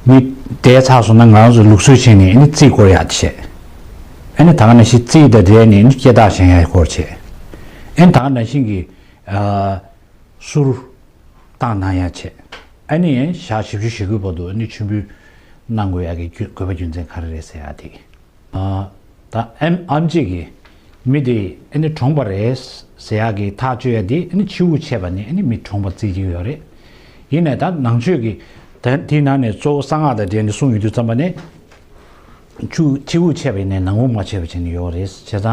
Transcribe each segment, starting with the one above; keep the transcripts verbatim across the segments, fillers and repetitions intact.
ནི་དེ་ཚར་སོང་ན་ང་རང་ཚོ་ལུགས་སྲོལ་བྱས་ནས་ཨ་ནི་རྩིས་སྐོར་ཡག་བྱས། ཨ་ནི་ད་ག་ནང་བཞིན་རྩིས་དང་འབྲེལ་ནས་ཨ་ནི་སྐྱེ་རྟགས་བཞེངས་ཡག་སྐོར་བྱས། ཨ་ནི་ད་ག་ནང་བཞིན་གྱི་ཨ་གསུར་བཏང་གནང་ཡག་བྱས། ཨ་ནི་ཞག་བཞི་བཅུ་ཞེ་དགུའི་བར་དུ་ཨ་ནི་མཆོད་འབུལ་གནང་དགོས་ཡག་གི་རྒྱུ་དགོས་པ་རྒྱུ་མཚན་ག་རེ་རེད་ཟེར་ཡག་དེ། ཨ། ད་ཨེམ་ཨེམ་ཅིག་གིས་མི་དེ་ཨ་ནི་གྲོངས་པ་རེད་ཟེར་ཡག་གི་ཐག་གཅོད་ཡག་དེ་ཨ་ནི་ཕྱི་དབུགས་ཆད་པ་ནས་ཨ་ནི་མི་གྲོངས་པ་བརྩི་གི་ཡོད་རེད། ཡིན་ནའི་ད་ནང་ཆོས་ཀྱི་ད་དེའི་ནང་ནས་གཙོ་བོ་གསང་སྔགས་དང་འབྲེལ་ནས་གསུངས་ཡོང་དུས་ཙམ་པ་ནས་ཕྱི་ཕྱི་དབུགས་ཆད་པ་ཡིན་ནའི་ནང་དབུགས་མ་ཆད་པ་བྱས་ནས་ཡོད་རེད། བྱས་ཙང་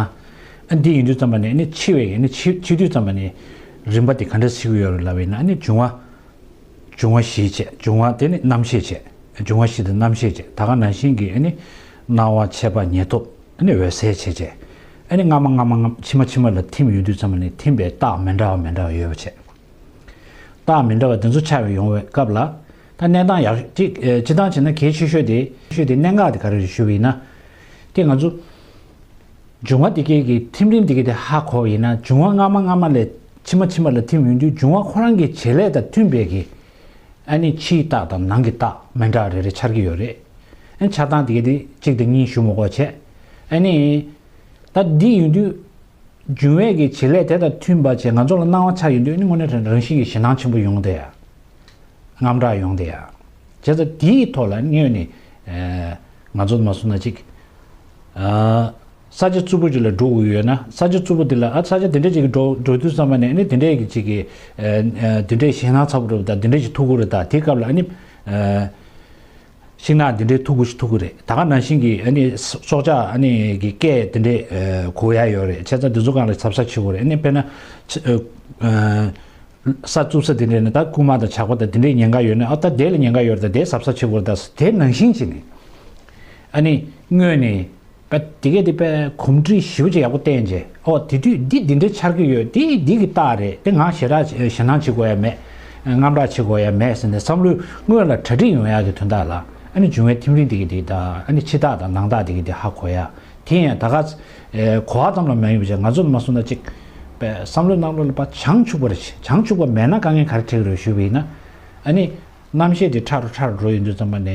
ཨ་འདི་ཡིན་དུས་ཙམ་པ་ནས་ཨ་ནི་འཆི་བའི་ཨ་ནི་འཆི་འཆི་དུས་ཙམ་པ་ནས་རིམ་པ་དེ་ག་འདྲ་འཆི་གི་ཡོད་རེད་ལབ་པ་ཡིན་ན་ཨ་ནི་འབྱུང་བ། འབྱུང་བ་བཞི་བྱས། འབྱུང་བ་དེ་ནི་རྣམ་ཤེས་བྱས། འབྱུང་བ་བཞི་དེ་རྣམ་ཤེས་བྱས། ད་ག་ནང་བཞིན་གྱི་ཨ་ནི་སྣང་བ་མཆེད་པ་ཉེར་ཐོབ་ཨ་ནི་འོད་གསལ་བྱས་བྱས། ཨ་ནི་སྔ་མ་སྔ་མ་སྔ་མ་ཕྱི་མ་ཕྱི་མ་ལ་ཐིམ་ཡོང་དུས་ཙམ་པ་ནས་ཐིམ་པའི་རྟགས་མི་འདྲ་བ་མི་འདྲ་བ་ཡོད་པ་བྱས། རྟགས་མི་འདྲ་བ་དེ་ཚོ་འཆར་བའི་ཡོང་བའི་སྐབས་ལ་ད་གནས་སྟངས་ཡག་ཅིག་ཨ་སྤྱིར་བཏང་བྱས་ན་གལ་ཆེ་ཤོས་དེ་ཆེ་ཤོས་དེ་གནད་འགག་དེ་ག་རེ་རེད་ཞུས་པ་ཡིན་ན། དེ་ང་ཚོ་འབྱུང་བ་དེ་གའི་གི་ཐིམ་རིམ་དེ་གའི་དེ་ཧ་གོ་བ་ཡིན་ན་འབྱུང་བ་སྔ་མ་སྔ་མ་ལས་ཕྱི་མ་ཕྱི་མ་ལ་ཐིམ་ཡོང་དུས་འབྱུང་བ་ཁོ་རང་གི་བྱེད་ལས་དང་མཐུན་པའི་གི་ཨ་ནི་ཕྱིའི་རྟགས་དང་ནང་གི་རྟགས་མི་འདྲ་རེ་རེ་འཆར་གྱི་ཡོད་རེད། ཨ་ནི་འཆར་སྟངས་དེ་གའི་དེ་གཅིག་དང་གཉིས་ཞུ་མི་དགོས་བྱས། ཨ་ནི་ད་འདི་ཡོང་དུས་འབྱུང་བའི་གི་བྱེད་ལས་དེ་དང་མཐུན་པ་བྱས་ང་ཚོ་ལ་སྣང་བ་འཆར་ཡོང་དུས་ཨ་ནི་དངོས་གནས་དྲང་རང་བཞིན་གྱི་ཞེད་སྣང་ཆེན་པོ་ཡོང་བསྡད་ཡ། དངངས་སྐྲག་ཡོང་བསྡད་ཡ། བྱས་ཙང་དེའི་ཐོག་ལ་དངོས་ནས་ཨ་ང་ཚོ་མ་སོང་ན་ཅིག་ཨ་ས་ཆ་རྩུབ་པོ་ཅིག་ལ་འགྲོ་དགོས་ཡོད་ན་ས་ཆ་རྩུབ་པོ་དེ་ལ་ཨ་ས་ཆ་དེ་འདྲ་ཅིག་གི་འགྲོ་འགྲོ་དུས་ཙམ་པ་ནས་ཨ་ནི་དེ་འདྲའི་གི་ཅིག་གི་ཨ་ཨ་དེ་འདྲའི་ཞེད་སྣང་ཚ་པོ་རེད་ད་དེ་འདྲ་ཅིག་ཐུག་གི་རེད་ད་དེའི་སྐབས་ལ་ཨ་ནི་ཨ་ཤིང་ནགས་དེ་འདྲའི་ཐུག་གི་ཐུག་གི་རེད། ད་ག་ནང་བཞིན་གྱི་ཨ་ནི་སྲོག་ཆགས་ཨ་ནི་གི་སྐད་དེ་འདྲའི་ཨ་གོ་ཡ་ཡོད་རེད། བྱས་ཙང་དེ་ཚོ་སྒང་ལ་གཟབ་གཟབ་བྱེད་དགོས་རེད། ཨ་ནི་དཔེར་ན་ཨ་ཨ། ས་རྩུབ་ས་དེ་འདྲས་ནི་ད་རྐུན་མ་དང་ཇག་པ་དང་དེ་འདྲས་ཉེན་ཁ་ཡོད་ན་ཨ་ད་དེ་ལ་ཉེན་ཁ་ཡོད་རེད་ད་དེ་གཟབ་གཟབ་བྱེད་དགོས་རེད་ད་དེ་ནང་བཞིན་བྱས་ནས་ཨ་ནི་དངོས་ནས་པ་དེ་གས་དེ་པས་གོམས་འདྲིས་ཞེ་པོ་ཅིག་ཡག་པོ་བསྟན་རྗེས་ཨོ་དེ་དུས་འདི་འདི་འདྲས་འཆར་གི་ཡོད་དེ་འདི་གི་རྟགས་རེད་དེ་ང་ཞེ་དྲག་ཞེད་སྣང་བྱེད་དགོས་ཡ་མེད། དངངས་སྐྲག་བྱེད་དགོས་ཡ་མེད་ཟེར་ནས་བསམ་བློའི་སྔོན་ལ་གྲ་སྒྲིག་ཡོང་ཡག་གི་དོན་དག་ལ་ཨ་ནི་འབྱུང་བའི་ཐིམ་རིམ་དེ་གི་དེ་དང་ཨ་ནི་ཕྱི་རྟགས་དང་ནང་རྟགས་དེ་གི་དེ་ཧ་གོ་ཡ། དེ་ཡང་ད་ག་གོ་བ་ཙམ་ལ་མ་ཡིན་པ་བྱས་ང་ཚོ་ལ་མ་སོང་ན་ཅིག་པས་བསམ་བློའི་ནང་ལོགས་ལ་པ་བྱང་ཆུབ་པ་རེ་བྱེད་བྱང་ཆུབ་པ་མེད་ན་དཀའ་ངལ་ག་རེ་འཕྲད་ཀྱི་རེད་ཞུས་པ་ཡིན་ན། ཨ་ནི་རྣམ་ཤེས་དེ་ཕྲ་རུ་ཕྲ་རུ་འགྲོ་ཡོང་དུས་ཙམ་པ་ནས་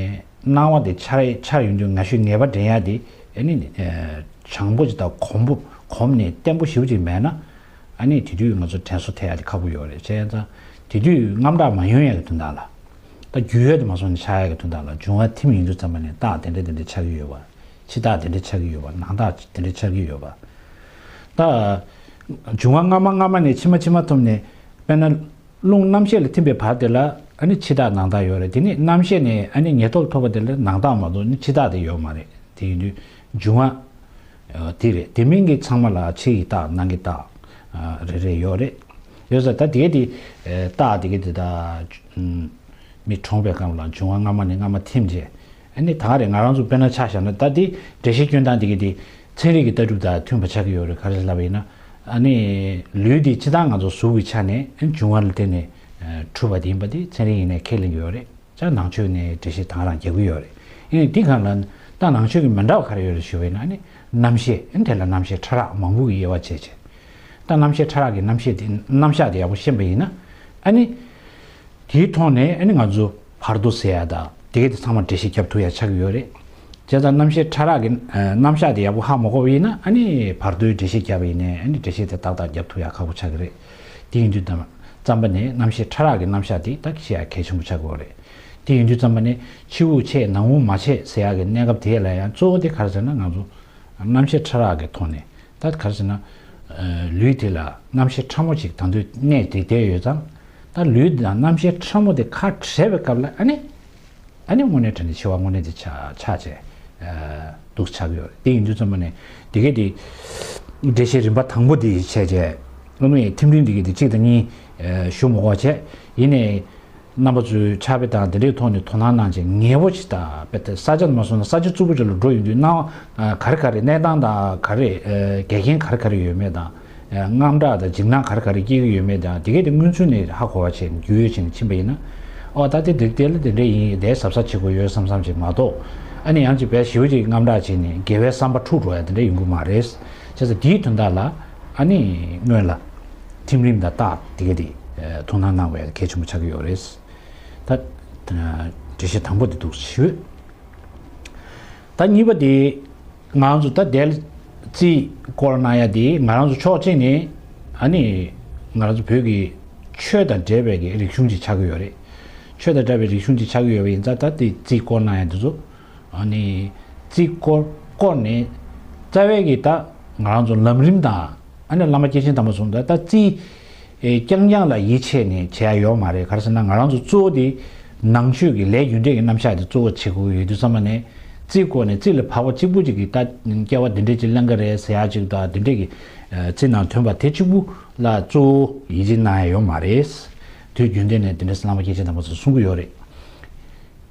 སྣང་བ་དེ་འཆར་འཆར་ཡོང་དུས་ང་ཤོད་ངེས་པ་འདྲེན་ཡ་དེ་ཨ་ནི་བྱང་པོ་ཅིག་དང་གོམས་པོ་གོམས་ནས་བརྟན་པོ་ཞེ་པོ་ཅིག་མེད་ན་ཨ་ནི་དེ་དུས་ང་ཚོ་དྲན་གསོ་ཐེབས་ཡ་དེ་ཁག་པོ་ཡོད་རེད། བྱས་ཙང་དེ་དུས་དངངས་སྐྲག་མ་ཡོང་ཡ་གི་དོན་དག་ལ་ད་རྒྱུས་ཡོད་དེ་མ་སོང་ནས་ཆགས་ཡ་གི་དོན་དག་ལ་འབྱུང་བ་ཐིམ་ཡོང་དུས་ཙམ་པ་ནས་རྟགས་དེ་འདྲ་དེ་འདྲ་ཆགས་ཀྱི་ཡོད་པ། ཕྱི་རྟགས་དེ་འདྲ་ཆགས་ཀྱི་ཡོད་པ་ནང་རྟགས་དེ་འདྲ་ཆགས་ཀྱི་ཡོད་པ། ད། འབྱུང་བ་སྔ་མ་སྔ་མ་ནས་ཕྱི་མ་ཕྱི་མ་ཐོབ་ནས་དཔེར་ན། རླུང་རྣམ་ཤེས་ལ་ཐིམ་པའི་བར་དེ་ལ་ཨ་ནི་ཕྱི་རྟགས་ནང་རྟགས་ཡོད་རེད། དེ་ནས་རྣམ་ཤེས་ནས་ཨ་ནི་ཉེར་ཐོབ་ཐོབ་པ་དེ་ལ་ནང་རྟགས་མ་གཏོགས་ནི་ཕྱི་རྟགས་དེ་ཡོད་མ་རེད། དེ་ཡིན་དུས་འབྱུང་བ། དེ་རེད་དེ་མིན་གྱི་ཚང་མ་ལ་ཕྱི་ཡི་རྟགས་ནང་གི་རྟགས། རེ་རེ་ཡོད་རེད། ཡོད་ས་ད་དེ་གས་དེ། རྟགས་དེ་གས་དེ་ད། མི་གྲོངས་པའི་སྐབས་ལ་འབྱུང་བ་སྔ་མ་ནས་སྔ་མ་ཐིམ་རྗེས། ཨ་ནི་ད་ག་རེ་ང་རང་ཚོ་དཔེར་ན་ཆ་བཞག་ན་ད་འདི་འགྲེལ་བཤད་སྐྱོན་སྟངས་འདི་གི་འདི་ཚན་རིག་གི་ལྟ་གྲུབ་དང་མཐུན་པ་ཆགས་ཀྱི་ཡོད་རེད། ག་རེ་ལབ་པ་ཡིན་ན། ཨ་ནི་ལུས་འདི་སྤྱི་བཏང་ང་ཚོ་གཟུགས་ཀྱི་ཆ་ནས་ཨ་ནི་འབྱུང་བ་ལ་བརྟེན་ནས་གྲུབ་པ་དེ་ཡིན་པ་འདི་ཚན་རིག་ཡིན་ནའི་ཁས་ལེན་གྱི་ཡོད་རེད། ཅག་ནང་ཆོས་ནས་འགྲེལ་བཤད་དང་རང་རྒྱག་གི་ཡོད་རེད། ཨ་ནི་འདི་གང་ལ་ད་ནང་ཆོས་ཀྱི་མི་འདྲ་བ་ག་རེ་ཡོད་རེད་ཞུ་བ་ཡིན་ན་ཨ་ནི་རྣམ་ཤེས་ཨ་ནི་དེ་ལ་རྣམ་ཤེས་ཕྲ་རགས་མང་པོ་གི་དབྱེ་བ་ཕྱེ་བྱས། ད་རྣམ་ཤེས་ཕྲ་རགས་ཀྱི་རྣམ་ཤེས་དེ་རྣམ་གཞག་དེ་ཡག་པོ་ཤེས་པ་ཡིན་ན་ཨ་ནི། དེའི་ཐོག་ནས་ཨ་ནི་ང་ཚོ་བར་དོ་ཟེར་ཡ་དང་དེ་གས་དེ་ཚང་མ་འགྲེལ་བཤད་རྒྱབ་ཐུབ་ཡ་ཆགས་ཀྱི་ཡོད་རེད། བྱས་ཙང་རྣམ་ཤེས་ཕྲ་རགས་ཀྱི་རྣམ་གཞག་དེ་ཡག་པོ་ཧ་མ་གོ་བ་ཡིན་ན་ཨ་ནི་བར་དོའི་འགྲེལ་བཤད་རྒྱབ་པ་ཡིན་ནའི་ཨ་ནི་འགྲེལ་བཤད་དེ་ཏག་ཏག་རྒྱབ་ཐུབ་ཡ་ཁག་པོ་ཆགས་ཀྱི་རེད། དེ་ཡིན་དུས་ཙམ་པ་ནས་རྣམ་ཤེས་ཕྲ་རགས་ཀྱི་རྣམ་གཞག་དེ་ད་ཤེས་ཡ་གལ་ཆེན་པོ་ཆགས་ཀྱི་ཡོད་རེད། དེ་ཡིན་དུས་ཙམ་པ་ནས་ཕྱི་དབུགས་ཆད་ནང་དབུགས་མ་ཆད་ཟེར་ཡ་གི་གནས་སྐབས་དེ་ལ་ཡང་གཙོ་བོ་དེ་ག་རེ་ཟེར་ན་ང་ཚོ་རྣམ་ཤེས་ཕྲ་རགས་ཀྱི་ཐོག་ནས། ད་ག་རེ་ཟེར་ན། ལུས་དེ་ལ་རྣམ་ཤེས་ཕྲ་མོ་ཅིག་ད་དུང་གནས་ཏེ་བསྡད་ཡོད་ཙང་། ད་ལུས་དང་རྣམ་ཤེས་ཕྲ་མོ་དེ་ཁ་བྲལ་བའི་སྐབས་ལ་ཨ་ནི། ཨ་ནི་དངོས་གནས་དྲན་ནས་འཆི་བ་དངོས་གནས་དེ་ཆགས་ཆགས་བྱས། འདུག་ཆགས་ཀྱི་ཡོད་རེད། དེ་ཡིན་དུས་ཙམ་པ་ནས་དེ་གས་དེ། འགྲེལ་བཤད་རིམ་པ་དང་པོ་དེ་བྱས་བྱས། ཨ་ནི་ཐིམ་རིམ་དེ་གས་དེ་གཅིག་དང་གཉིས། ཞུ་མ་དགོས་བྱས། ཡིན་ནའི། རྣམ་པ་ཚོས་ཕྱག་དཔེ་དང་དེ་འདྲའི་ཐོག་ནས་དོ་སྣང་གནང་བྱས་ངེས་པོ་ཅིག་དང་དཔེ་དེ་ས་ཆ་མ་སོང་ན་ས་ཆ་རྩུབ་པོ་ཅིག་ལ་འགྲོ་ཡོང་དུས་སྣང་བ་ག་རེ་ག་རེ་གནས་སྟངས་དང་ག་རེ་འགལ་རྐྱེན་ག་རེ་ག་རེ་ཡོད་མེད་དང་། དངངས་སྐྲག་དང་འཇིགས་སྣང་ག་རེ་ག་རེ་སྐྱེ་གི་ཡོད་མེད་དང་དེ་གས་དེ་སྔོན་ཚུད་ནས་ཧ་གོ་བ་བྱས་ནས་རྒྱུས་ཡོད་བྱས་ནས་ཕྱིན་པ་ཡིན་ན། ཨོ་ད་དེ་དེ་དེ་ལ་དེ་འདྲ་ཡིན་དེ་གཟབ་གཟབ་བྱེད་དགོས་ཡོད་བསམ་བསམ་ཅིག་མ་གཏོགས། ཨ་ནི་ཡང་ཅིག་བས་ཞེ་པོ་ཅིག་དངངས་སྐྲག་བྱས་ནས་དགེ་བའི་བསམ་པ་འཁྲུག་འགྲོ་ཡ་དེ་འདྲ་ཡོང་གི་མ་རེད། བྱས་ཙང་དེའི་དོན་དག་ལ་ཨ་ནི་སྔོན་ལ་ཐིམ་རིམ་དང་རྟགས་དེ་གས་དེ་དོ་སྣང་གནང་དགོས་ཡ་གལ་ཆེན་པོ་ཆགས་ཀྱི་ཡོད་རེད། ད། འགྲེལ་བཤད་དང་པོ་དེ་འདུག་ཞུས། ད་གཉིས་པ་དེ་ང་རང་ཚོ་ད་དེ་ལ་རྩིས་སྐོར་གནང་ཡ་དེ་ང་རང་ཚོ་ཕྱོགས་གཅིག་ནས་ཨ་ནི་ང་རང་ཚོ་བོད་ཀྱི་ཆོས་དང་འབྲེལ་བའི་གི་རིག་གཞུང་ཅིག་ཆགས་ཀྱི་ཡོད་རེད། ཆོས་དང་འབྲེལ་བའི་རིག་གཞུང་ཅིག་ཆགས་ཀྱི་ཡོད་པ་ཡིན་ཙང་ད་དེ་རྩིས་སྐོར་གནང་ཡ་དེ་ཚོ་ཨ་ནི་རྩིས་སྐོར་སྐོར་ནས་རྩ་བའི་གི་ད་ང་རང་ཚོ་ལམ་རིམ་དང་ཨ་ནི་བླ་མ་སྐྱེས་ཆེན་དམ་པ་གསུམ་ད་ད་རྩིས། ཨེ་རྐྱང་རྐྱང་ལ་ཡིད་ཆེས་ནས་བྱེད་ཡ་ཡོད་མ་རེད། ག་རེ་ཟེར་ན་ང་རང་ཚོ་གཙོ་བོ་དེ་ནང་ཆོས་ཀྱི་ལས་རྒྱུ་འབྲས་ཀྱི་རྣམ་གཞག་དེ་གཙོ་བོ་བྱེད་དགོས་ཀྱི་ཡོད་དུས་ཙམ་པ་ནས་རྩིས་སྐོར་ནས་རྩིས་ལ་བབ་པ་གཅིག་པུ་གཅིག་གིས་ད་སྐྱེ་བ་འདི་འདྲས་ཅིག་ལེན་གི་རེད་ཟེར་ཡ་གཅིག་དང་དེ་འདྲས་ཀྱི་རྩིས་ནང་ཐོན་པ་དེ་གཅིག་པུ་ལ་གཙོ་བོ་ཡིད་ཆེས་གནང་ཡ་ཡོད་མ་རེད། དུས་རྒྱུན་ལྡན་ནས་དེ་འདྲས་བླ་མ་སྐྱེས་ཆེན་དམ་པ་ཚོས་གསུང་གི་ཡོད་རེད།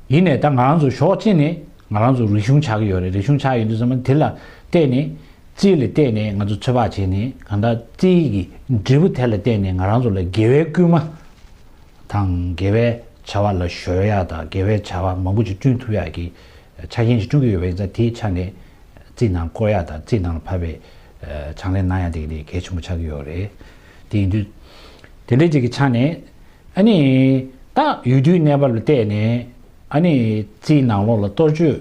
ཡིན་ནའི་ད་ང་རང་ཚོ་ཕྱོགས་གཅིག་ནས་ང་རང་ཚོ་རིག་གཞུང་ཆགས་ཀྱི་ཡོད་རེད། རིག་གཞུང་ཆགས་ཡོད་དུས་ཙམ་པ་དེ་ལ་བལྟས་ནས། རྩིས་ལ་བལྟས་ནས་ང་ཚོ་ཚོད་དཔག་བྱས་ནས་གང་ལྟར་རྩིས་ཀྱི་འབྲས་བུ་དེ་ལ་བལྟས་ནས་ང་རང་ཚོ་ལ་དགེ་བའི་བསྐུལ་མ་དང་དགེ་བའི་བྱ་བ་ལ་གཞོལ་ཡ་དང་དགེ་བའི་བྱ་བ་མང་པོ་ཅིག་བསྐྲུན་ཐུབ་ཡ་གི་ཆ་རྐྱེན་ཅིག་བསྐྲུན་གྱི་ཡོད་པ་ཡིན་ཙང་དེའི་ཆ་ནས་རྩིས་ནང་བཀོད་ཡ་དང་རྩིས་ནང་ལ་བབས་པའི་ཕྱག་ལས་གནང་ཡ་དེ་གི་དེ་གལ་ཆེན་པོ་ཆགས་ཀྱི་ཡོད་རེད། དེ་ཡིན་དུས་དེ་འདྲའི་ཅིག་གི་ཆ་ནས། ཨ་ནི། ད་ཡུལ་དུས་གནས་བབ་ལ་བལྟས་ནས། ཨ་ནི། རྩིས་ནང་ལོགས་ལ་གཏོར་བཅོས་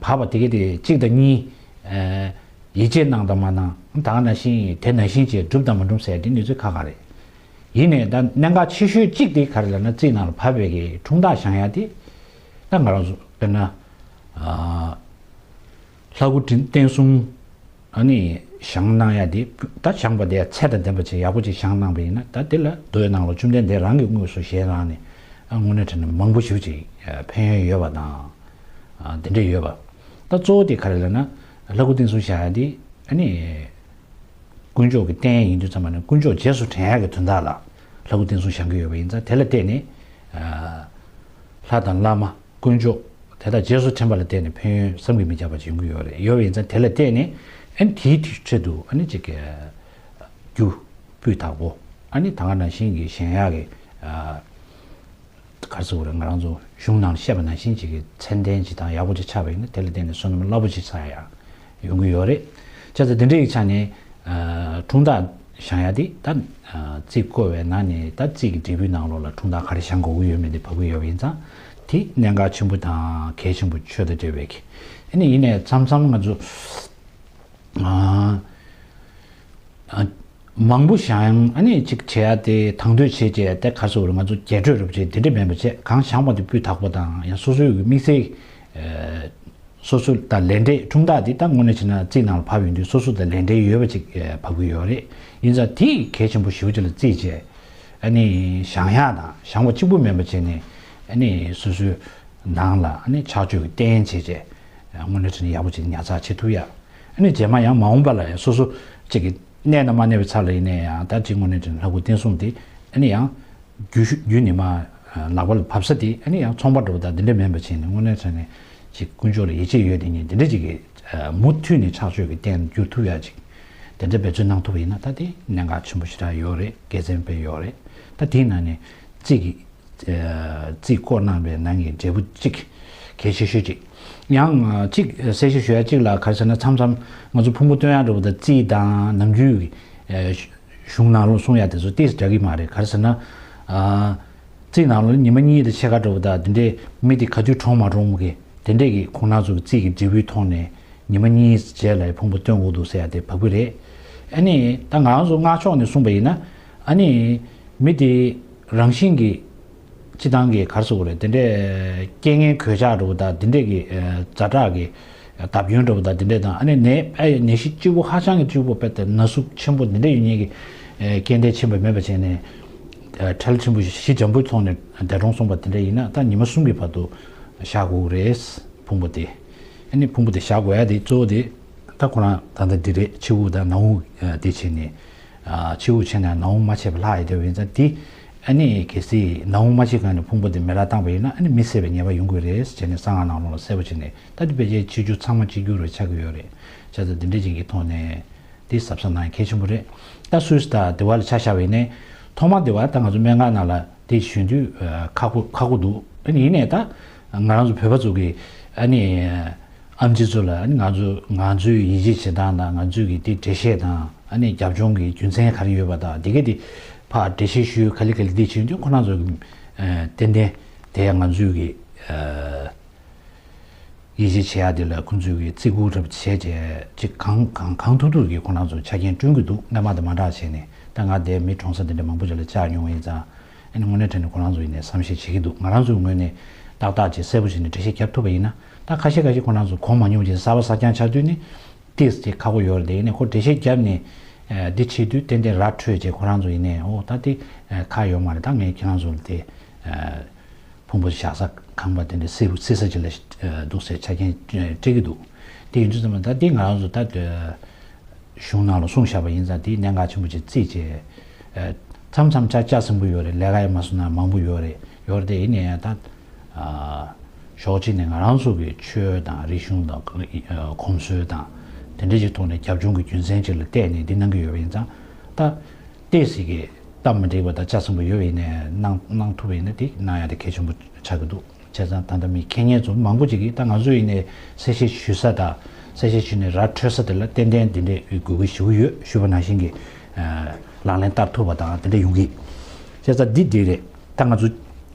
བབས་པ་དེ་ག་དེ་གཅིག་དང་གཉིས། ཡིད་ཆེས་གནང་དང་མ་གནང་། ད་ག་ནང་བཞིན་དེ་ནང་བཞིན་བྱས་འགྲུབ་དང་མ་འགྲུབ་ཟེར་དེ་གནས་ཚུལ་ཁག་ཁག་རེད། ཡིན་ནའི་ད་གནད་འགག་ཆེ་ཤོས་གཅིག་དེ་ག་རེ་ལབ་ན་རྩིས་ནང་ལ་བབས་པའི་གི་འཁྲུངས་རྟགས་བཞེངས་ཡ་དེ། ད་ང་རང་ཚོ་དཔེར་ན། ལྷ་སྐུ་བསྟན་སྲུང་། ཨ་ནི་བཞེངས་གནང་ཡ་དེ་ད་བཞེངས་པ་དེ་ཚད་དང་ལྡན་པ་ཅིག་ཡག་པོ་ཅིག་བཞེངས་གནང་པ་ཡིན་ན་ད་དེ་ལ་རྡོ་ཡི་ནང་ལ་བཅོམ་ལྡན་འདས་རང་གི་དངོས་སུ་ཞལ་རང་ནས་དངོས་གནས་དྲང་གནས་མང་པོ་ཞེ་པོ་ཅིག་ཕན་ཡོན་ཡོད་པ་དང་། དེ་འདྲ་ཡོད་པ། ད་གཙོ་བོ་དེ་ག་རེ་ལབ་ན་ལྷ་སྐུ་བསྟན་སྲུང་བཞེངས་ཡ་དེ་ཨ་ནི་དཀོན་མཆོག་གི་རྟེན་ཡིན་དུས་ཙམ་པ་ནས་དཀོན་མཆོག་རྗེས་སུ་དྲན་ཡ་གི་དོན་དག་ལ་ལྷ་སྐུ་བསྟན་སྲུང་བཞེངས་ཀྱི་ཡོད་པ་ཡིན་ཙང་དེ་ལ་བརྟེན་ནས་ལྷ་དང་བླ་མ། དཀོན་མཆོག་དེ་དག་རྗེས་སུ་དྲན་པ་ལ་བརྟེན་ནས་ཕན་ཡོན་བསམ་གྱིས་མི་ཁྱབ་པ་ཅིག་ཡོང་གི་ཡོད་རེད། ཡོད་པ་ཡིན་ཙང་དེ་ལ་བརྟེན་ནས་ཨ་ནི་དེའི་དུས་ཆེད་དུ་ཨ་ནི་ཅིག་གི་རྒྱུ་སྤུས་དག་པོ་ཨ་ནི་ད་ག་ནང་བཞིན་གྱི་བཞེངས་ཡག་གི་ག་རེ་ཟེར་དགོས་རེད། ང་རང་ཚོ་གཞུང་ནང་བཤད་པ་ནང་བཞིན་ཅིག་གི་ཚད་ལྡན་ཅིག་དང་ཡག་པོ་ཅིག་ཆགས་པ་ཡིན་ན་དེ་ལ་བརྟེན་ནས་བསོད་ནམས་རླབས་པོ་ཆེ་བསགས་ཡག་ཡོང་གི་ཡོད་རེད། བྱས་ཙང་དེ་འདྲ་ཡི་ཆ་ནས་འཁྲུངས་རྟགས་བཞེངས་ཡ་དེ་ད་རྩིས་བརྐོ་བའི་ནང་ནས་ད་རྩིས་ཀྱི་འབྲས་བུའི་ནང་ལོགས་ལ་འཁྲུངས་རྟགས་ག་རེ་བཞེངས་དགོས་ཀྱི་ཡོད་མེད་དེ་བབས་ཀྱི་ཡོད་པ་ཡིན་ཙང་དེ་གནད་འགག་ཆེན་པོ་དང་གལ་ཆེན་པོ་ཆོས་དང་འབྲེལ་བའི་གི་ཨ་ནི་ཡིན་ནའི་མཚམས་མཚམས་ང་ཚོ་མང་པོ་བཞེངས་ཨ་ནི་ཅིག་བྱེད་ཡ་དེ་དང་དོད་བྱེད་བྱས་དེ་ག་རེ་ཟེར་དགོས་རེད། ང་ཚོ་རྒྱས་སྤྲོས་རུབ་བྱས་དེ་འདྲ་མིན་པ་བྱས་གང་བཞེངས་པ་དེ་སྤུས་དག་པོ་དང་ཡང་སོ་སོའི་གི་དམིགས་བསལ། སོ་སོ་དང་ལས་འབྲས་འཁྲུངས་རྟགས་འདི་ད་དངོས་གནས་བྱས་ན་རྩིས་ནང་ལ་བབས་ཡོང་དུས་སོ་སོ་དང་ལས་འབྲས་ཡོད་པ་ཅིག་བབས་ཀྱི་ཡོད་རེད། ཡིན་ཙང་དེ་གལ་ཆེན་པོ་ཞེ་པོ་ཅིག་ལ་བརྩིས་བྱས་ཨ་ནི་བཞེངས་ཡག་དང་བཞེངས་པ་གཅིག་པུ་མིན་པ་བྱས་ནས་ཨ་ནི་སོ་སོའི་ནང་ལ་ཨ་ནི་ཕྱག་མཆོད་ཀྱི་རྟེན་བྱས་བྱས་དངོས་གནས་བྱས་ན་ཡག་པོ་ཅིག་ཉར་ཚགས་བྱེད་ཐུབ་ཡག་ཨ་ནི་རྗེས་མ་ཡང་མ་འོངས་པ་ལ་ཡང་སོ་སོ་ཅིག་གི་གནས་དང་མ་གནས་པའི་ཚབ་ལ་ཡིན་ནའི་ཡང་ད་ཅིག་དངོས་གནས་བྱས་ན་ལྷ་སྐུ་བསྟན་སྲུང་དེ་ཨ་ནི་ཡང་། རྒྱུ་ཤུ་རྒྱུ་ནི་མ་ལག་པ་ལ་བབས་ས་དེ་ཨ་ནི་ཡང་ཚོང་པ་འགྲོ་བ་དང་འདི་འདྲ་མིན་པ་བྱས་ནས་དངོས་གནས་དྲང་གནས་ཅིག་དཀོན་མཆོག་ལ་ཡིད་ཆེས་ཡོད་དེ་ཉིད་འདི་འདྲ་ཅིག་གི་མུ་མཐུད་ནས་ཕྱག་མཆོད་ཀྱི་རྟེན་འགྱུར་ཐུབ་ཡ་ཅིག་དེ་འདྲ་འབད་བརྩོན་གནང་ཐུབ་པ་ཡིན་ན་ད་དེ་གནད་འགག་ཆེན་པོ་ཞེ་དྲག་ཡོད་རེད། དགེ་མཚན་དཔེ་ཡོད་རེད། ད་དེའི་ནང་ནས་རྩིས་ཀྱི་རྩིས་བརྐོ་གནང་བའི་ནང་གི་འབྲས་བུ་གཅིག་གལ་ཆེ་ཤོས་གཅིག་ཡང་གཅིག་གསལ་བཤད་ཞུ་ཡ་གཅིག་ལ་ག་རེ་ཟེར་ན་མཚམས་མཚམས་ང་ཚོ་ཕུང་པོ་སྟོན་ཡ་འགྲོ་བ་དང་རྩིས་དང་ནམ་རྒྱུན་གྱི་གཞུང་ནང་ལོགས་གསུང་ཡ་དེ་ཚོ་ཏོག་ཙམ་འདྲ་གི་མ་རེད། ག་རེ་ཟེར་ན། ཨ། རྩིས་ནང་ལོགས་ཉི་མ་གཉིས་དང་ཕྱེད་ཀ་འགྲོ་བ་དང་དེ་འདྲའི་མི་དེ་ག་དུས་གྲོངས་མ་གྲོངས་གི་དེ་འདྲས་ཀྱི་ཁོང་རྣམ་ཚོ་གི་རྩིས་ཀྱི་འབྲས་བུའི་ཐོག་ནས་ཉི་མ་གཉིས་རྗེས་ལ་ཕུང་པོ་སྟོན་དགོས་འདུག་ཟེར་ཡ་དེ་བབས་ཀྱི་རེད། ཨ་ནི་ད་ང་རང་ཚོ་སྔགས་ཕྱོགས་ནས་གསུངས་པ་ཡིན་ན་ཨ་ནི་མི་དེ་རང་བཞིན་གྱི་སྤྱི་བཏང་གི་ག་རེ་ཟེར་དགོས་རེད། དེ་འདྲའི་རྐྱེན་ངན་གོད་ཆག་འགྲོ་བ་དང་དེ་འདྲས་ཀྱི་ཛ་དྲག་གི་བརྡབ་སྐྱོན་འདྲ་པོ་དང་དེ་འདྲས་དང་ཨ་ནི་ནད་ཨ་ནད་གཞི་གཅིག་པོ་ཧ་ཅང་གི་གཅིག་པོ་དཔེ་དེ་ན་ཟུག་ཆེན་པོ་འདི་འདྲས་ཡོད་མཁན་གྱི་རྐྱེན་འདས་ཕྱིན་པ་མེད་པ་བྱས་ནས་ཁྲལ་ཆེན་པོ་ཞི་འཇམ་པོའི་ཐོག་ནས་འདས་གྲོངས་སོང་པ་དེ་འདྲས་ཡིན་ན་ད་ཉི་མ་གསུམ་གྱི་བར་དུ་བཞག་དགོས་ཀྱི་རེད། ཕུང་པོ་དེ་ཨ་ནི་ཕུང་པོ་དེ་བཞག་དགོས་ཡ་དེ་གཙོ་བོ་དེ་ད་ཁོ་རང་ད་ལྟ་འདི་རེད། ཕྱི་དབུགས་དང་ནང་དབུགས་དེ་བྱས་ནས། ཕྱི་དབུགས་ཆད་ནས་ནང་དབུགས་མ་ཆད་པ་ལྷག་ཡོད་དེ་ཡིན་ཙང་དེ་ཨ་ནི་གལ་སྲིད་ནང་དབུགས་མ་ཆད་གོང་ནས་ཕུང་པོ་དེ་མེ་རག་བཏང་པ་ཡིན་ན་ཨ་ནི་མི་བསད་པའི་ཉེས་པ་ཡོང་གི་རེད་ཟེར་ནས་གསང་སྔགས་ནང་ལོགས་ལ་གསལ་པོ་བྱས་ནས་ད་དེ་ཕལ་ཆེར་ཕྱི་རྒྱུ་ཚང་མ་གཅིག་གྱུར་རེ་ཆགས་ཀྱི་ཡོད་རེད། བྱས་ཙང་དེ་འདྲ་ཅིག་གི་ཐོག་ནས་དེ་གཟབ་གཟབ་གནང་གལ་ཆེན་པོ་རེད། ད་སུད་སི་དང་དེ་བ་ལ་ཆ་བཞག་པ་ཡིན་ནའི་ཐོག་མ་དེ་བ་ད་ང་ཚོ་སྨན་ཁང་ནང་ལ་དེ་ཞུ་དུས་ཁག་པོ་ཁག་པོ་འདུག་ཨ་ནི་ཡིན་ནའི་ད་ང་རང་ཚོ་བོད་པ་ཚོ་གི་ཨ་ནི། ཨེམ་ཆི་ཚོ་ལ་ཨ་ནི་ང་ཚོ་ང་ཚོའི་ཡིད་ཆེས་བྱེད་སྟངས་དང་ང་ཚོའི་གི་དེ་འགྲེལ་བཤད་དང་ཨ་ནི་རྒྱབ་ལྗོངས་ཀྱི་རྒྱུ་མཚན་ག་རེ་ཡོད་པ་དང་དེ་ག་དེ་ཕར་འགྲེལ་བཤད་ཞུས་ག་ལེ་ག་ལེ་དེ་བྱེད་དུས་ཁོ་རང་ཚོ་གི་ཏན་ཏན་དེ་ང་ཚོའི་གི་ ཨ་ཡིད་ཆེས་བྱེད་ཡག་དེ་ལ་ཁོང་ཚོས་ཀྱི་བརྩི་བཀུར་རབ་བྱས་བྱས་ཅིག་གང་གང་གང་ཐུབ་ཐུབ་ཀྱི་ཁོ་རང་ཚོ་ཆ་རྐྱེན་བསྐྲུན་གྱི་འདུག་སྔོན་མ་དང་མ་འདྲ་བྱས་ནས། ད་ང་དེ་མི་གྲོངས་ས་དེ་འདྲ་མང་པོ་ཅིག་ལ་བཅར་མྱོང་བ་ཡིན་ཙང་། ཨ་ནི་དངོས་གནས་དྲང་གནས་ཁོ་རང་ཚོ་ཡིན་ནས་བསམ་ཤེས་བྱེད་ཀྱི་འདུག་ང་རང་ཚོའི་ངོས་ནས་ཏག་ཏག་ཅིག་གསལ་པོ་བྱས་ནས་འགྲེལ་བཤད་རྒྱབ་ཐུབ་པ་ཡིན་ན། ད་ཁ་ཤས་ཁ་ཤས་ཁོ་རང་ཚོ་གོ་མ་མྱོང་བ་ཅིག་གསར་པ་གསར་རྐྱང་ཆགས་དུས་ནི། ཏིས་ཅིག་ཁག་པོ་ཡོད་རེད་དེ། ཡིན་ནའི་ཁོ་འགྲེལ་བཤད་བརྒྱབ་ནས་ཨ་འདི་བྱེད་དུས་ཏན་ཏན་ར་འཕྲོད་བྱས་ཁོ་རང་ཚོ་ཡིན་ནའི་ཨོ་ད་དེ་ཨ་ཁག་ཡོད་མ་རེད། ད་ངས་ཁྱེད་རང་ཚོ་ལ་དེ་ཨ་ཕུང་པོ་བཞག་ས་ཁང་པ་དེ་འདྲ་སི་སི་ས་ཅིག་ལ་ཨ་འདུག་ཟེར་ཆ་རྐྱེན་སྤྲད་ཀྱི་འདུག་དེ་ཡིན་དུས་ཙམ་པ་ད་དེ་ང་རང་ཚོ་ད་དེ་གཞུང་ནང་ལ་གསུངས་བཞག་པ་ཡིན་ཙང་དེ་གནད་འགག་ཆེན་པོ་ཅིག་བརྩིས་བྱས་ཨ་མཚམས་མཚམས་ལྕགས་ལྕགས་ཟིན་པོ་ཡོད་རེད། ལས་ཀ་ཡང་མ་སོང་ན་མང་པོ་ཡོད་རེད། ཡོད་རེད་དེ། ཡིན་ནའི་ད། ཨ་ཕྱོགས་གཅིག་ནས་ང་རང་ཚོ་གི་ཆོས་དང་རིག་གཞུང་དང་ཨ་གོམས་སྲོལ་དང་དེ་འདྲ་ཅིག་ཐོག་ནས་རྒྱབ་ལྗོངས་ཀྱི་རྒྱུ་མཚན་ཅིག་ལ་བལྟས་ནས་འདི་གནང་གི་ཡོད་པ་ཡིན་ཙང་། ད་ཏོག་ཙམ་གྱི་སྟབས་མ་འགྲིག་པ་དང་ལྕགས་ཟིན་པོ་ཡོད་པ་ཡིན་ནའི་གནང་གནང་ཐུབ་པ་ཡིན་ན་དེ་གནང་ཡ་དེ་གལ་ཆེན་པོ་ཆགས་ཀྱི་འདུག་བྱས་ཙང་ད་ལྟ་མི་མཁས་སྙན་ཚོ་མང་པོ་ཅིག་གིས་ད་ང་ཚོ་ཡིན་ནའི་གསལ་བཤད་ཞུ་ས་དང་གསལ་བཤད་ཞུས་ནས་ར་འཕྲོད་ས་དེ་ལ་ཏན་ཏན་འདི་འདྲའི་དགོས་ཀྱི་ཞུ་གི་ཡོད། ཞུས་པ་ནང་བཞིན་གྱི་ཨ་ལག་ལེན་བསྟར་ཐུབ་པ་དང་དེ་འདྲ་ཡོང་གི། བྱས་ཙང་འདི་འདི་རེད། ད་ང་ཚོ་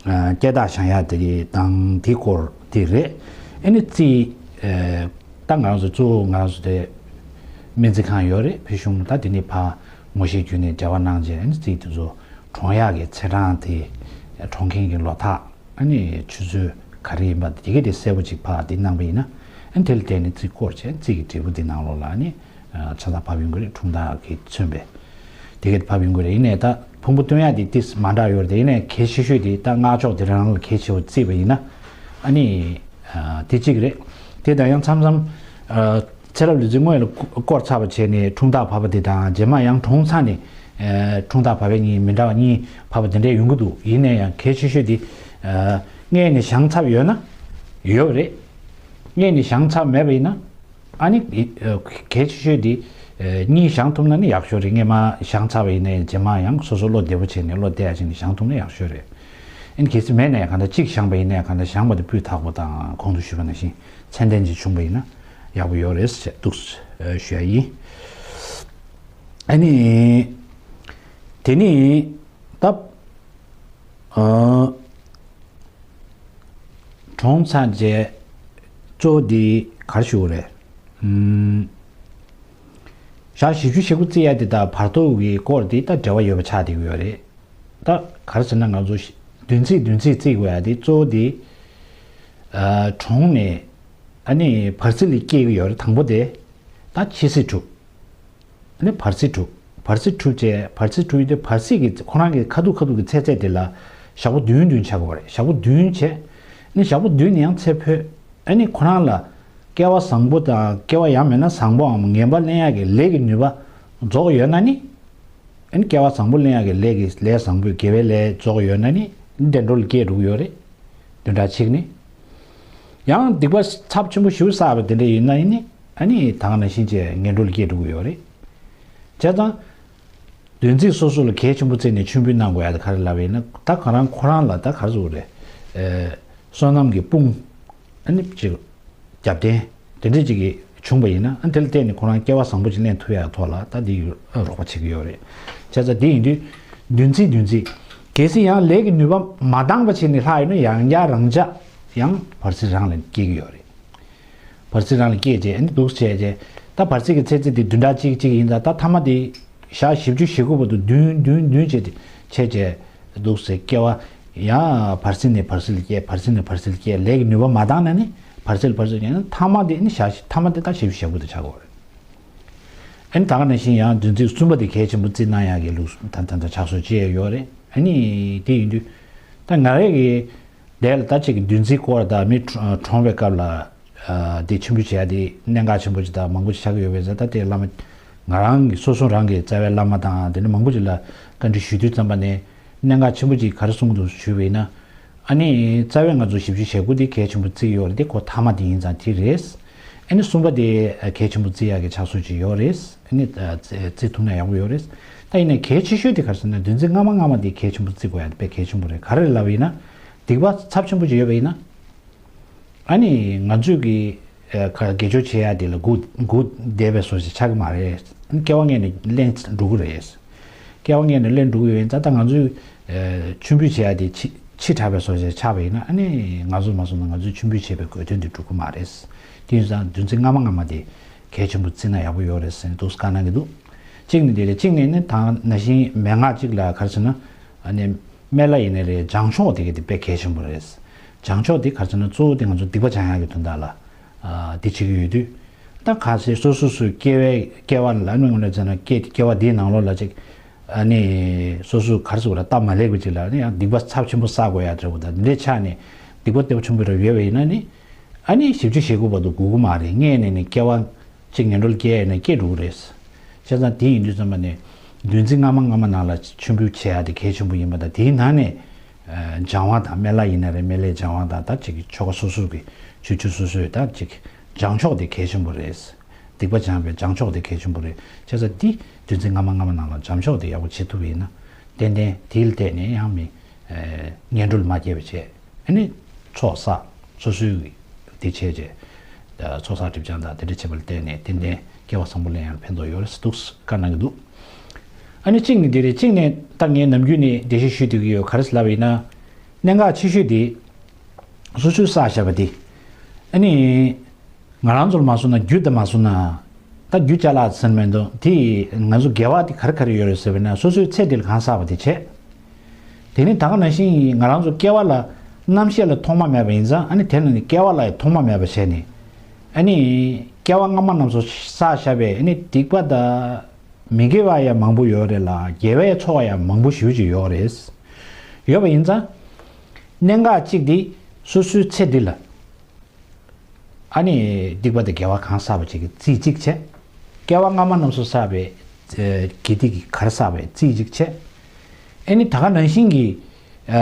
ཨ་སྐད་གྲགས་བཞེངས་ཡག་དེ་གི་དང་དེའི་སྐོར་དེ་རེད། ཨ་ནི་རྩིས་ཨ་ད་ང་ཚོ་གཙོ་བོ་ང་ཚོ་དེ་སྨན་རྩིས་ཁང་ཡོད་རེད། བོད་གཞུང་ད་དེ་ནས་ཕར་ངོ་ཤེས་བརྒྱུད་ནས་འབྲེལ་བ་གནང་བྱས། ཨ་ནི་རྩིས་དེ་ཚོ་གྲོངས་ཡག་གི་ཚེས་གྲངས་དེ་གྲོངས་མཁན་གྱི་ལོ་རྟགས། ཨ་ནི་ཆུ་ཚོད་ག་རེ་ཡིན་པ་དེ་གི་དེ་གསལ་པོ་ཅིག་ཕར་དེ་གནང་པ་ཡིན་ན། ཨ་ནི་དེ་ལ་བརྟེན་ནས་རྩིས་སྐོར་བྱས། རྩིས་ཀྱི་འབྲས་བུ་དེ་ནང་ལོགས་ལ་ཨ་ནི་ཆ་ཚང་ཕབ་ཡོང་གི་རེད། འཁྲུངས་རྟགས་ཀྱིས་མཚོན་པའི་དེ་གི་ཕབ་ཡོང་གི་རེད། ཡིན་ནའི་ད་ཕུང་པོ་སྟོན་ཡག་དེ་ཏིས་མ་འདྲ་ཡོད་རེད། ཡིན་ནའི་གལ་ཆེ་ཤོས་དེ་ད་སྔགས་ཕྱོགས་དེ་རང་ལ་གལ་ཆེ་བ་བརྩིས་པ་ཡིན་ན། ཨ་ནི་ཨ་དེ་གཅིག་རེད། དེ་དང་ཡང་མཚམས་མཚམས་ཨ་ཚེ་རབས་ལུས་རྩལ་དངོས་ལ་བསྐོར་ཚར་བ་བྱས་ནས་འཁྲུངས་རྟགས་ཕབ་པ་དེ་དང་། རྗེས་མ་ཡང་གྲོངས་ཚར་ནས་ཨ་འཁྲུངས་རྟགས་ཕབ་པའི་གཉིས་མི་འདྲ་བ་གཉིས་ཕབ་པ་དེ་འདྲ་ཡོང་གི་འདུག་ཡིན་ནའི་ཡང་གལ་ཆེ་ཤོས་དེ་ཨ་སྔས་ནས་བཞེངས་ཚར་ཡོད་ན་ཡོད་པ་རེད། སྔས་ནས་བཞེངས་ཚར་མེད་པ་ཡིན་ན། ཨ་ནི་ཨ་གལ་ཆེ་ཤོས་དེ་ཨ་གཉིས་བཞེངས་ཐུབ་ན་ནི་ཡག་ཤོས་རེད། སྔས་མ་བཞེངས་ཚར་བ་ཡིན་ནའི་རྗེས་མ་ཡང་སོ་སོ་བློ་བདེ་པོ་བྱས་ནས་བློ་གཏད་ཡག་ཅིག་ནས་བཞེངས་ཐུབ་ན་ཡག་ཤོས་རེད། ཨ་ནི་གལ་སྲིད་མེད་ན་ཡང་གང་ལྟར་གཅིག་བཞེངས་པ་ཡིན་ནའི་གང་ལྟར་བཞེངས་པ་དེ་སྤུས་དག་པོ་དང་གོང་དུ་ཞུས་པ་ནང་བཞིན་མཚན་ལྡན་ཅིག་བྱུང་པ་ཡིན་ན་ཡག་པོ་ཡོད་རེད་ཅེས་འདུག་ཞུ་ཡ་ཡིན། ཨ་ནི་དེ་ནི་ད་ཨ་གྲོངས་ཚར་རྗེས་གཙོ་བོ་འདི་ག་རེ་ཞུ་དགོས་རེད། ཨུམ། ཞག་བཞི་བཅུ་ཞེ་དགུ་བརྩི་ཡ་དེ་དང་བར་དོ་གི་སྐོར་དེ་ད་འབྲེལ་བ་ཡོད་པ་ཆགས་བསྡད་ཀྱི་ཡོད་རེད། ད་ག་རེ་ཟེར་ན་ང་ཚོ་བདུན་ཚིགས་བདུན་ཚིགས་བརྩི་དགོས་ཡ་དེ་གཙོ་བོ་དེ་ཨ་གྲོངས་ནས་ཨ་ནི་བར་སྲིད་ལ་སྐྱེས་ཀྱི་ཡོད་རེད། དང་པོ་དེ་ད་འཆི་སྲིད་གྲུབ། ནི་བར་སྲིད་གྲུབ། བར་སྲིད་གྲུབ་བྱས། བར་སྲིད་གྲུབ་དེ་བར་སྲིད་ཀྱི་ཁོ་རང་གི་ཁ་ཐུག་ཁ་ཐུག་གི་ཚེ་ཚད་དེ་ལ་ཞག་པོ་བདུན་བདུན་ཆགས་དགོས་རེད། ཞག་པོ་བདུན་བྱས། ནི་ཞག་པོ་བདུན་ནས་ཡང་ཚེ་འཕོས། ཨ་ནི་ཁོ་རང་ལ་སྐལ་བ་བཟང་པོ་དང་སྐལ་བ་ཡང་མིན་ན་བཟང་པོའམ་ངན་པ་ལེན་ཡག་གི་ལས་ཀྱི་ནུས་པ་རྫོགས་ཡོད་ན་ནི། ཨ་ནི་སྐལ་བ་བཟང་པོ་ལེན་ཡག་གི་ལས་ཀྱི་ལས་བཟང་པོའི་དགེ་བའི་ལས་རྫོགས་ཡོད་ན་ནི་བདེ་འགྲོ་ལ་སྐྱེས་འགྲོ་གི་ཡོད་རེད། བདུན་ཕྲག་གཅིག་ནི། ཡང་སྡིག་པ་ཚབས་ཆེན་པོ་ཞེ་པོ་བསགས་པ་དེ་འདྲ་ཡིན་ན་ནི། ཨ་ནི་ད་ག་ནང་བཞིན་བྱས་ངན་འགྲོ་ལ་སྐྱེས་འགྲོ་གི་ཡོད་རེད། བྱས་ཙང་། བདུན་ཚིགས་སོ་སོ་ལ་གལ་ཆེན་པོ་བརྩིས་ནས་མཆོད་འབུལ་གནང་དགོས་ཡ་དེ་ག་རེ་ལབ་པ་ཡིན་ན། ད་ག་རང་ཁོ་རང་ལ་ད་ག་རེ་ཟེར་དགོས་རེད། ཨེ། བསོད་ནམས་ཀྱི་དཔུང་། ཨ་ནི་ཅིག་རྒྱབ་རྟེན་དེ་འདྲ་ཅིག་གིས་བྱུང་པ་ཡིན་ན། ཨ་དེ་ལ་བརྟེན་ནས་ཁོ་རང་སྐལ་བ་བཟང་པོ་ཅིག་ལེན་ཐུབ་ཡག་ཐོག་ལ་ད་འདི་རོགས་པ་བྱེད་ཀྱི་ཡོད་རེད། བྱས་ཙང་འདི་ཡིན་དུས་བདུན་ཚིགས་བདུན་ཚིགས། གལ་སྲིད་ཡང་ལས་ཀྱི་ནུས་པ་མ་འདང་པ་བྱས་ནས་ལྷག་ཡོད་ན་ཡང་བསྐྱར་རང་འཇགས་ཡང་བར་སྲིད་རང་ལ་སྐྱེ་གི་ཡོད་རེད། བར་སྲིད་རང་ལ་སྐྱེས་རྗེས་ཨ་ནི་འདུག་བྱས་རྗེས། ད་བར་སྲིད་ཀྱི་ཚེ་ཚད་དེ་བདུན་ཕྲག་གཅིག་གཅིག་ཡིན་ཙང་། ད་མཐའ་མ་དེ་ཞག་བཞི་བཅུ་ཞེ་དགུ་བར་དུ་བདུན་བདུན་བདུན་བྱས་ཏེ་བྱས་རྗེས་འདུག་སེ་སྐྱེ་བ་ཡང་བར་སྲིད་ནས་བར་སྲིད་ལ་སྐྱེ། བར་སྲིད་ནས་བར་སྲིད་ལ་སྐྱེ། ལས་ཀྱི་ནུས་པ་མ་འདང་ན་ནི་བར་སྲིད་ལ་བར་སྲིད་སྐྱེ་ན། མཐའ་མ་དེ་ནི་ཞག་མཐའ་མ་དེ་ད་བཞི་བཅུ་ཞེ་དགུ་དེ་ཆགས་ཀྱི་ཡོད་རེད། ཨ་ནི་ད་ག་ནང་བཞིན་ཡང་བདུན་ཚིགས་གསུམ་པ་དེ་གལ་ཆེན་པོ་བརྩི་གནང་ཡག་གི་ལུགས་ད་ད་ད་ཆགས་སྲོལ་ཅིག་ཡོད་རེད། ཨ་ནི་དེ་ཡིན་དུས་ད་ང་རང་གི་དེ་ལ་ད་ཅིག་གི་བདུན་ཚིགས་སྐོར་དང་མི་གྲོངས་པའི་སྐབས་ལ། ཨ་དེ་མཆོད་འབུལ་བྱེད་ཡ་དེ་གནད་འགག་ཆེན་པོ་ཅིག་དང་མང་པོ་ཅིག་ཆགས་ཀྱི་ཡོད་པས་ཟེར། ད་དེ་བླ་མ་ང་རང་གི་སོ་སོ་རང་གི་རྩ་བའི་བླ་མ་དང་དེ་འདྲ་མང་པོ་ཅིག་ལ་བཀའ་འདྲི་ཞུ་དུས་ཙམ་པ་ནས་གནད་འགག་ཆེན་པོ་ཅིག་ག་རེ་གསུང་གི་འདུག་ཞུས་པ་ཡིན་ན། ཨ་ནི་རྩ་བའི་ང་ཚོ་བཞི་བཅུ་ཞེ་དགུ་དེ་གལ་ཆེན་པོ་བརྩི་ཡོད་རེད། དེ་ཁོ་མཐའ་མ་དེ་ཡིན་ཙང་དེ་རེད། ཨ་ནི་གསུམ་པ་དེ་གལ་ཆེན་པོ་བརྩི་ཡག་གི་ཕྱག་སྲོལ་ཅིག་ཡོད་རེད། ཨ་ནི་བརྩི་ཐུབ་ན་ཡག་པོ་ཡོད་རེད། ད་ཡིན་ནའི་གལ་ཆེ་ཤོས་དེ་ག་རེ་ཟེར་ན། བདུན་ཚིགས་སྔ་མ་སྔ་མ་དེ་གལ་ཆེན་པོ་བརྩི་དགོས་ཡ་དེ་དཔེ་གལ་ཆེན་པོ་རེད། ག་རེ་ལབ་པ་ཡིན་ན། སྡིག་པ་ཚབས་ཆེན་པོ་ཅིག་ཡོད་པ་ཡིན་ན། ཨ་ནི་ང་ཚོས་ཀྱི་ཨ་ག་དགེ་སྦྱོར་བྱེད་ཡ་དེ་ལ་སྒུག་སྒུག་བསྡད་པའི་བཟོ་ཞིག་ཆགས་ཀྱི་མ་རེད། ཨ་ནི་སྐྱེ་བ་སྔོན་ནས་ལེན་འགྲོ་གི་རེད། སྐྱེ་བ་སྔོན་ནས་ལེན་འགྲོ་གི་ཡོད་ཡིན་ཙང་། ད་ང་ཚོས་ཨ་མཆོད་འབུལ་བྱེད་ཡ་དེ་ཕྱི་ ཕྱི་དྲགས་པའི་བཟོ་ཞིག་ཆགས་པ་ཡིན་ན་ཨ་ནི་ང་ཚོ་མ་སོང་ན་ང་ཚོའི་མཆོད་འབུལ་བྱེད་པའི་དགོས་དོན་དེ་འགྲུབ་ཀྱི་མ་རེད། དེ་ཡིན་ཙང་འདུལ་འཛིན་སྔ་མ་སྔ་མ་དེ་གལ་ཆེན་པོ་བརྩི་ན་ཡག་པོ་ཡོད་རེད་ཟེར་ནས་འདུག་བཀའ་གནང་གི་འདུག་གཅིག་ནི་དེ་རེད། གཅིག་ནི་ནི་དང་ན་བཞིན་མན་ངག་གཅིག་ལ་ག་རེ་ཟེར་ན་ཨ་ནི་སྨན་བླ་ཡིན་ནའི་རེད། སྦྱང་ཆོག་དེ་ག་དེ་དཔེ་གལ་ཆེན་པོ་རེད། སྦྱང་ཆོག་དེ་ག་རེ་ཟེར་ན་གཙོ་བོ་དེ་ང་ཚོ་སྡིག་པ་སྦྱང་ཡག་གི་དོན་དག་ལ་ཨ་དེ་བྱེད་ཀྱི་ཡོད་དུས། ད་གལ་སྲིད་སོ་སོ་སོའི་སྐྱེ་བའི་སྐྱེ་བ་ལ་ནི་ངོས་ནས་བྱས་ན་སྐྱེ་སྐྱེ་བ་འདིའི་ནང་ལོགས་ལ་ཅིག་ཨ་ནི་སོ་སོའི་ག་རེ་ཟེར་དགོས་རེད། སྟབས་མ་ལེགས་པ་ཅིག་ལ་ནི་ཡང་སྡིག་པ་ཚབས་ཆེན་པོ་བསགས་དགོས་ཡ་འདྲ་བོ་དང་འདི་འདྲའི་ཆ་ནས་སྡིག་པ་སྟོབས་ཆེན་པོ་རེ་ཡོད་པ་ཡིན་ན་ནི་ཨ་ནི་བཞི་བཅུ་ཞེ་དགུ་བར་དུ་འགོར་གི་མ་རེད། སྔས་ནས་ནི་སྐྱེ་བ་གཅིག་ངན་འགྲོར་སྐྱེ་ཡ་ནི་སྐྱེ་འགྲོ་གི་རེད། བྱས་ཙང་དེ་ཡིན་དུས་ཙམ་པ་ནས་འདུལ་འཛིན་སྔ་མ་སྔ་མ་ནང་ལ་མཆོད་འབུལ་བྱེད་ཡ་དེ་གལ་ཆེན་པོ་ཡིན་པ་དང་། དེའི་ནང་ནས་ཨ་སྦྱང་བ་དང་སྨན་བླ་ཡིན་ན་རེད། སྨན་བླའི་སྦྱང་བ་དང་ད་ཅིག་གི་ཆོ་ག་སོ་སོ་གི་ཆོས་བརྒྱུད་སོ་སོའི་ད་ཅིག་སྦྱང་ཆོག་དེ་གལ་ཆེན་པོ་རེད། སྡིག་པ་སྦྱང་བའི་སྦྱང་ཆོག་དེ་གལ་ཆེན་པོ་རེད། བྱས་ཙང་དེ་འདུལ་འཛིན་སྔ་མ་སྔ་མ་ནང་ལ་སྦྱང་ཆོག་དེ་ཡག་པོ་བྱེད་ཐུབ་པ་ཡིན་ན་ཏན་ཏན་དེ་ལ་བརྟེན་ནས་ཡང་མི་ཨ་ངན་འགྲོ་ལ་མ་སྐྱེ་བ་བྱས། ཨ་ནི་ཚོགས་བསགས་སོ་སོའི་དེ་བྱས་རྗེས་ཚོགས་བསགས་སྒྲིབ་སྦྱང་དང་དེ་འདྲ་བྱེད་པ་ལ་བརྟེན་ནས་ཏན་ཏན་སྐལ་བ་བཟང་པོ་ལེན་ཡང་ཕན་ཐོགས་ཡོད་རེད་ཟེར་འདུག་བཀའ་གནང་གི་འདུག་ཨ་ནི་གཅིག་ནི་འདི་རེད། གཅིག་ནི་ད་ངས་ནམ་རྒྱུན་ནས་འགྲེལ་བཤད་ཞུས་བསྡད་ཀྱི་ཡོད། ག་རེ་ཟེར་ལབ་པ་ཡིན་ན་གནད་འགག་ཆེ་ཤོས་དེ་སོ་སོས་བསགས་བཞག་པ་དེ་ཨ་ནི། ང་རང་ཚོར་མ་སོང་ན་རྒྱུ་དང་མ་སོང་ན། ད་རྒྱུ་ཅ་ལག་ཟེར་མི་འདུག་དེ་ང་ཚོ་དགེ་བ་དེ་ག་རེ་ག་རེ་ཡོད་རེད་ཟེར་བ་ན་སོ་སོའི་ཚེ་འདི་ལ་གང་བསགས་པ་དེ་བྱས། དེ་ནི་ད་ག་ནང་བཞིན་ང་རང་ཚོ་སྐྱེ་བ་ལ་རྣམ་ཤེས་ལ་ཐོག་མ་མེད་པ་ཡིན་ཙང་ཨ་ནི་དེ་ལ་ནི་སྐྱེ་བ་ལ་ཡང་ཐོག་མ་མེད་པ་བྱས་ནས། ཨ་ནི་སྐྱེ་བ་སྔ་མ་རྣམས་སུ་བསགས་བཞག་པའི་ཨ་ནི་སྡིག་པ་དང་མི་དགེ་བ་ཡང་མང་པོ་ཡོད་རེད་ལ་དགེ་བའི་ཚོགས་ཡང་མང་པོ་ཞེ་པོ་ཅིག་ཡོད་རེད། ཡོད་པ་ཡིན་ཙང་། གནད་འགག་གཅིག་དེ་སོ་སོའི་ཚེ་འདི་ལ། ཨ་ནི་སྡིག་པ་དང་དགེ་བ་གང་བསགས་པ་ཅིག་གི་རྩིས་གཅིག་བྱས། སྐྱེ་བ་སྔ་མ་རྣམས་སུ་བསགས་པའི་ཨ་དགེ་སྡིག་གི་ག་རེ་བསགས་པའི་རྩིས་གཅིག་བྱས། ཨ་ནི་ད་ག་ནང་བཞིན་གྱི་ཨ་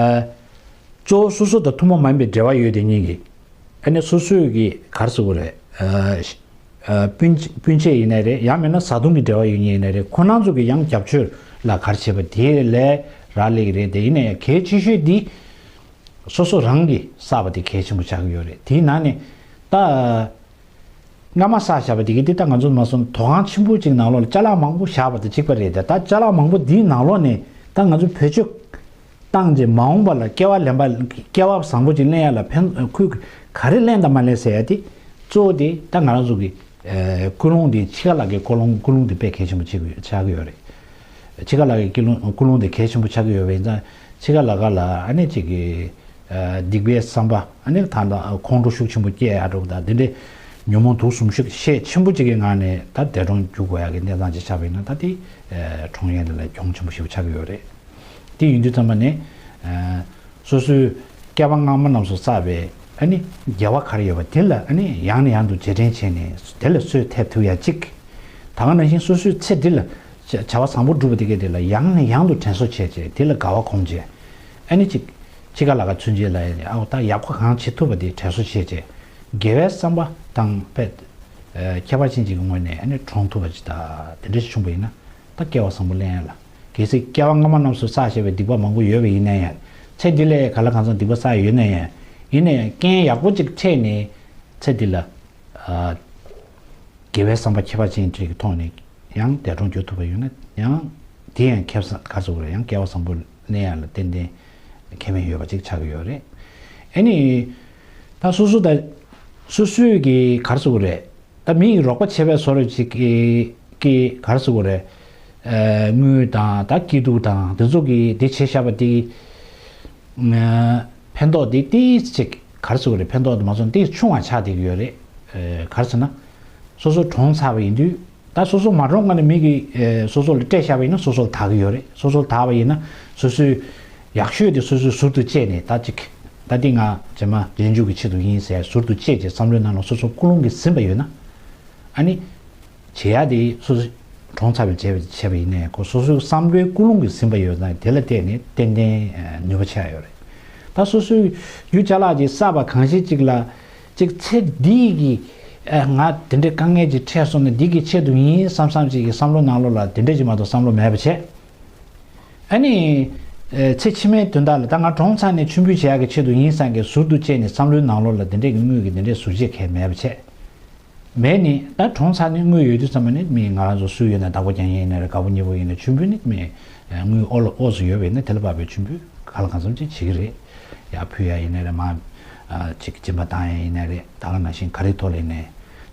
གཙོ་བོ་སོ་སོ་དང་ཐུན་མོང་མ་ཡིན་པའི་འབྲེལ་བ་ཡོད་དེ་གཉིས་ཀྱི་ཨ་ནི་སོ་སོའི་གི་ག་རེ་ཟེར་དགོས་རེད། ཨ་ཨ་སྤུན་སྤུན་མཆེད་ཡིན་ནའི་རེད། ཡང་མིན་ན་བཟའ་བཏུང་གི་འབྲེལ་བ་ཡོད་མཁན་ཡིན་ནའི་རེད། ཁོ་རང་ཚོ་གི་ཡང་རྒྱབ་སྐྱོར་ལ་ག་རེ་བྱེད་པ་དེ་ལས་རག་ལས་ཀྱི་རེད། དེ་ཡིན་ན་ཡང་གལ་ཆེ་ཤོས་འདི། སོ་སོ་རང་གིས་བསགས་པ་དེ་གལ་ཆེན་པོ་ཆགས་ཀྱི་ཡོད་རེད། དེའི་ནང་ནས་ད་སྔ་མ་བསགས་བཞག་པ་དེ་གི་དེ་ད་ང་ཚོ་མ་སོང་དོ་ཁང་ཆེན་པོ་ཅིག་ནང་ལོགས་ལ་ཅ་ལག་མང་པོ་བཞག་པ་དང་གཅིག་པ་རེད། ད་ད་ཅ་ལག་མང་པོ་འདིའི་ནང་ལོགས་ནས་ད་ང་ཚོ་བེད་སྤྱོད་བཏང་རྗེས་མ་འོངས་པ་ལ་སྐྱེ་བ་ལེན་པ་སྐྱེ་བ་བཟང་པོ་ཅིག་ལེན་ཡ་ལ་ཕན་ཁུལ་ག་རེ་ལེན་དང་མ་ལེན་ཟེར་ཡ་དེ་གཙོ་བོ་དེ་ད་ང་རང་ཚོ་གི་ཨ་ཀུན་སློང་དེ་འཆི་ཁ་ལག་གི་ཀུན་སློང་ཀུན་སློང་དེ་དཔེ་གལ་ཆེན་པོ་ཆགས་ཀྱི་ཡོད་ཆགས་ཀྱི་ཡོད་རེད། འཆི་ཁ་ལག་གི་ཀུན་སློང་ཀུན་སློང་དེ་གལ་ཆེན་པོ་ཆགས་ཀྱི་ཡོད་པ་ཡིན་ཙང་འཆི་ཁ་ལག་ག་ལ་ཨ་ནི་གཅིག་གི་ཨ་སྡིག་པའི་བསམ་པ་ཨ་ནི་ད་ལྟ་ཁོང་ཁྲོ་ཤུགས་ཆེན་པོ་སྐྱེ་ཡ་འགྲོ་དང་དེ་འདྲའི་ཉོན་མོངས་དུག་གསུམ་ཤུགས་ཤས་ཆེན་པོ་གཅིག་གི་ངང་ནས་ད་འདས་གྲོངས་འགྱུར་དགོས་ཡ་གི་གནས་སྟངས་ཅིག་ཆགས་པ་ཡིན་ན་ད་དེ་ཨ་གྲོངས་ཡས་འདི་ལ་གྱོང་ཆེན་པོ་ཞེ་པོ་ཆགས་ཀྱི་ཡོད་རེད། དེ་ཡིན་དུས་ཙམ་པ་ནས་ཨ་སོ་སོའི་སྐྱེ་བ་སྔ་མ་རྣམས་སུ་བསགས་པའི་ཨ་ནི་དགེ་བ་ག་རེ་ཡོད་པ་དེ་ལ་ཨ་ནི་ཡང་ནས་ཡང་དུ་རྗེས་དྲན་བྱས་ནས་དེ་ལ་གསོས་ཐེབས་ཐུབ་ཡ་གཅིག་ད་ག་ནང་བཞིན་སོ་སོའི་ཚེ་འདི་ལ་བྱ་བྱ་བ་བཟང་པོ་བསྒྲུབས་པ་དེ་ག་དེ་ལ་ཡང་ནས་ཡང་དུ་དྲན་གསོ་བྱས་རྗེས་དེ་ལ་དགའ་བ་སྒོམ་རྗེས་ཨ་ནི་གཅིག་འཆི་ཁ་ལ་ཁ་ཚུན་ཆད་ལ་ཨ་ད་ཡག་པོ་གང་བྱེད་ཐུབ་པ་དེ་དྲན་གསོ་བྱས་རྗེས་དགེ་བའི་བསམ་པ་དང་དཔེ་ཁྱད་པར་ཅན་གཅིག་གི་ངོས་ནས་ཨ་ནི་གྲོངས་ཐུབ་པ་ཅིག་དང་དེ་འདྲ་ཞིག་བྱུང་པ་ཡིན་ན་ད་སྐལ་བ་བཟང་པོ་ལེན་ཡ་ལ། གལ་སྲིད་སྐྱེ་བ་སྔ་མ་རྣམས་སུ་བསགས་བཞག་པའི་སྡིག་པ་མང་པོ་ཡོད་པ་ཡིན་ན་ཡང་ཚེ་འདི་ལ་ག་ལ་གང་འཚམ་སྡིག་པ་བསགས་ཡོད་ན་ཡང་ཡིན་ན་ཡང་རྐྱེན་ཡག་པོ་ཅིག་འཕྲད་ནས་ཚེ་འདི་ལ་ཨ་དགེ་བའི་བསམ་པ་ཁྱད་པར་ཅན་ཅིག་གི་ཐོག་ནས་ཡང་འདས་གྲོངས་གྱུར་ཐུབ་པ་ཡོད་ན་ཡང་དེ་ཡང་ཁེ་བཟང་ག་ཚོད་རེད། ཡང་སྐལ་བ་བཟང་པོ་གནས་ཡ་ལ་ཏན་ཏན་ཁེ་ཕན་ཡོད་པ་ཅིག་ཆགས་ཀྱི་ཡོད་རེད། ཨ་ནི་ད་སོ་སོ་ད་སོ་སོའི་གི་ག་རེ་ཟེར་དགོས་རེད། ད་མི་ཡི་རོགས་པ་བྱེད་པའི་བཟོ་འདྲ་ཅིག་གི་གི་ག་རེ་ཟེར་དགོས་རེད། ཨ་དངུལ་དང་ད་སྐྱིད་སྡུག་དང་དེ་ཚོ་གི་དེ་བྱས་བཞག་པ་དེ་ཨ་ཕན་ཐོགས་དེ་ཏིས་ཅིག་ག་རེ་ཟེར་དགོས་རེད། ཕན་ཐོགས་དེ་མ་སོང་ཏིས་ཆུང་བ་ཆགས་བསྡད་ཀྱི་ཡོད་རེད། ཨ་ག་རེ་ཟེར་ན་སོ་སོ་གྲོངས་ཚར་བ་ཡིན་དུས་ད་སོ་སོ་མ་གྲོངས་སྔ་ནས་མི་གི་ཨ་སོ་སོ་ལ་སྤྲད་བཞག་པ་ཡིན་ན་སོ་སོ་ལ་དག་གི་ཡོད་རེད། སོ་སོ་ལ་དག་པ་ཡིན་ན་སོ་སོའི་ཡག་ཤོས་དེ་སོ་སོའི་ཟུར་དུ་བཅད་ནས་ད་ཅིག་ད་འདི་ང་རྗེས་མ་རྗེས་འཇུག་གི་ཆེད་དུ་ཡིན་ཟེར་ཟུར་དུ་བཅད་རྗེས་བསམ་བློའི་ནང་ལ་སོ་སོ་ཀུན་སློང་གིས་ཟིན་པ་ཡོད་ན་ཨ་ནི་བྱེད་ཡ་དེ་སོ་སོ་གྲོངས་ཚར་བའི་རྗེས་བྱས་པ་ཡིན་ནའི་ཁོ་སོ་སོའི་བསམ་བློའི་ཀུན་སློང་གིས་ཟིན་པ་ཡོད་ན་དེ་ལ་བརྟེན་ནས་ཏན་ཏན་ནུས་པ་ཆགས་ཡོད་རེད། ད་སོ་སོའི་རྒྱུ་ཅ་ལག་ཅིག་བསགས་པ་གང་ཞིག་ཅིག་ལ་ཅིག་ཚེ་འདི་གི་ཨ་ང་དེ་འདྲའི་དཀའ་ངལ་ཅིག་འཕྲད་སོང་ན་འདི་གི་ཆེད་དུ་ཡིན་བསམ་བསམ་ཅིག་གི་བསམ་བློ་ནང་ལོགས་ལ་དེ་འདྲ་ཅིག་མ་གཏོགས་བསམ་བློ་མེད་པ་བྱས། ཨ་ནི། ཨེ་ཚེ་ཕྱི་མའི་དོན་དག་ལ་ད་ང་གྲོངས་ཚར་ནས་མཆོད་འབུལ་བྱེད་ཡག་གི་ཆེད་དུ་ཡིན་བསམ་གི་ཟུར་དུ་བཅད་ནས་བསམ་བློའི་ནང་ལོགས་ལ་དེ་འདྲས་ཀྱི་དངུལ་གྱི་དེ་འདྲས་ཟུར་བཅད་གང་མེད་པ་བྱས། མེད་ནི་ད་གྲོངས་ཚར་ནས་དངུལ་ཡོད་དུས་ཙམ་པ་ནི་མི་ང་རང་ཚོ་སུ་ཡོད་ན་བདག་པོ་རྒྱག་མཁན་ཡིན་ན་རེད། དགའ་པོ་ཉེ་པོ་ཡིན་ན་མཆོད་འབུལ་ནི་མི་དངུལ་ཨོ་ལ་ཨོ་ཙི་ཡོད་པ་ཡིན་ན་དེ་ལ་དཔག་པའི་མཆོད་འབུལ་གང་ལ་གང་འཚམ་ཅིག་བྱེད་ཀྱི་རེད། ཡར་ཕུལ་ཡ་ཡིན་ནའི་རེད། མར་ཨ་ཅིག་སྦྱིན་པ་བཏང་ཡ་ཡིན་ནའི་རེད། ད་ག་ནང་བཞིན་ག་རེ་ཐོག་ལ་ཡིན་ནའི་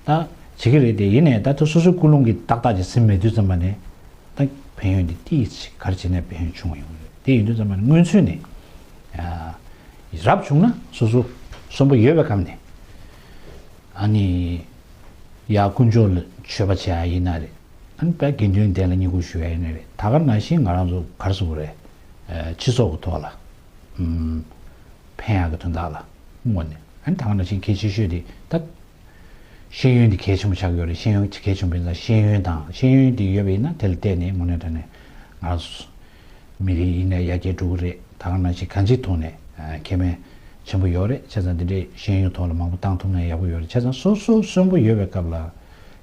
ད་བྱེད་ཀྱི་རེད། དེ་ཡིན་ནའི་ད་ལྟ་སོ་སོའི་ཀུན་སློང་གིས་ཏག་ཏག་ཅིག་ཟིན་མེད་དུས་ཙམ་པ་ནས་ད་ཕན་ཡོན་དེ་ཏིས་ཅིག་ག་རེ་བྱས་ནའི་ཕན་ཡོན་བྱུང་བ་ཡོང་གི་རེད། དེ་ཡིན་དུས་ཙམ་པ་ནས་སྔོན་ཚུད་ནས་ཨ་རབ་བྱུང་ན་སོ་སོ་གསོན་པོ་ཡོད་པའི་སྐབས་ནས་ཨ་ནི་ཡར་དཀོན་མཆོག་ལ་མཆོད་པ་བྱེད་ཡ་ཡིན་ན་རེད། ཨ་ནི་དཔལ་དགེ་འདུན་གྱི་སྡེ་ལ་བསྙེན་བཀུར་ཞུ་ཡ་ཡིན་ན་རེད། ད་ག་ནང་བཞིན་ང་རང་ཚོ་ག་རེ་ཟེར་དགོས་རེད། ཨ་སྤྱི་ཚོགས་ཀྱི་ཐོག་ལ་ཨུམ་ཕན་ཡག་གི་དོན་དག་ལ་དངོས་ནས། ཨ་ནི་ད་ག་ནང་བཞིན་གལ་ཆེ་ཤོས་དེ་ད་ཤེས་ཡོན་དེ་གལ་ཆེན་པོ་ཆགས་ཀྱི་ཡོད་རེད། ཤེས་ཡོན་གལ་ཆེན་པོ་ཡིན་ཙང་ཤེས་ཡོན་དང་ཤེས་ཡོན་དེ་ཡོད་པ་ཡིན་ན་དེ་ལ་བརྟེན་ནས་དངོས་གནས་དྲང་གནས་ང་རང་ཚོ་མི་རིགས་ཡིན་ནའི་ཡར་རྒྱས་འགྲོ་གི་རེད། ད་ག་ནང་བཞིན་གང་ཅིའི་ཐོག་ནས་ཨ་ཁེ་ཕན་ཆེན་པོ་ཡོད་རེད། བྱས་ཙང་འདི་འདྲའི་ཤེས་ཡོན་ཐོག་ལ་མང་པོ་བཏང་ཐུབ་ན་ཡག་པོ་ཡོད་རེད། བྱས་ཙང་སོ་སོ་གསོན་པོ་ཡོད་པའི་སྐབས་ལ་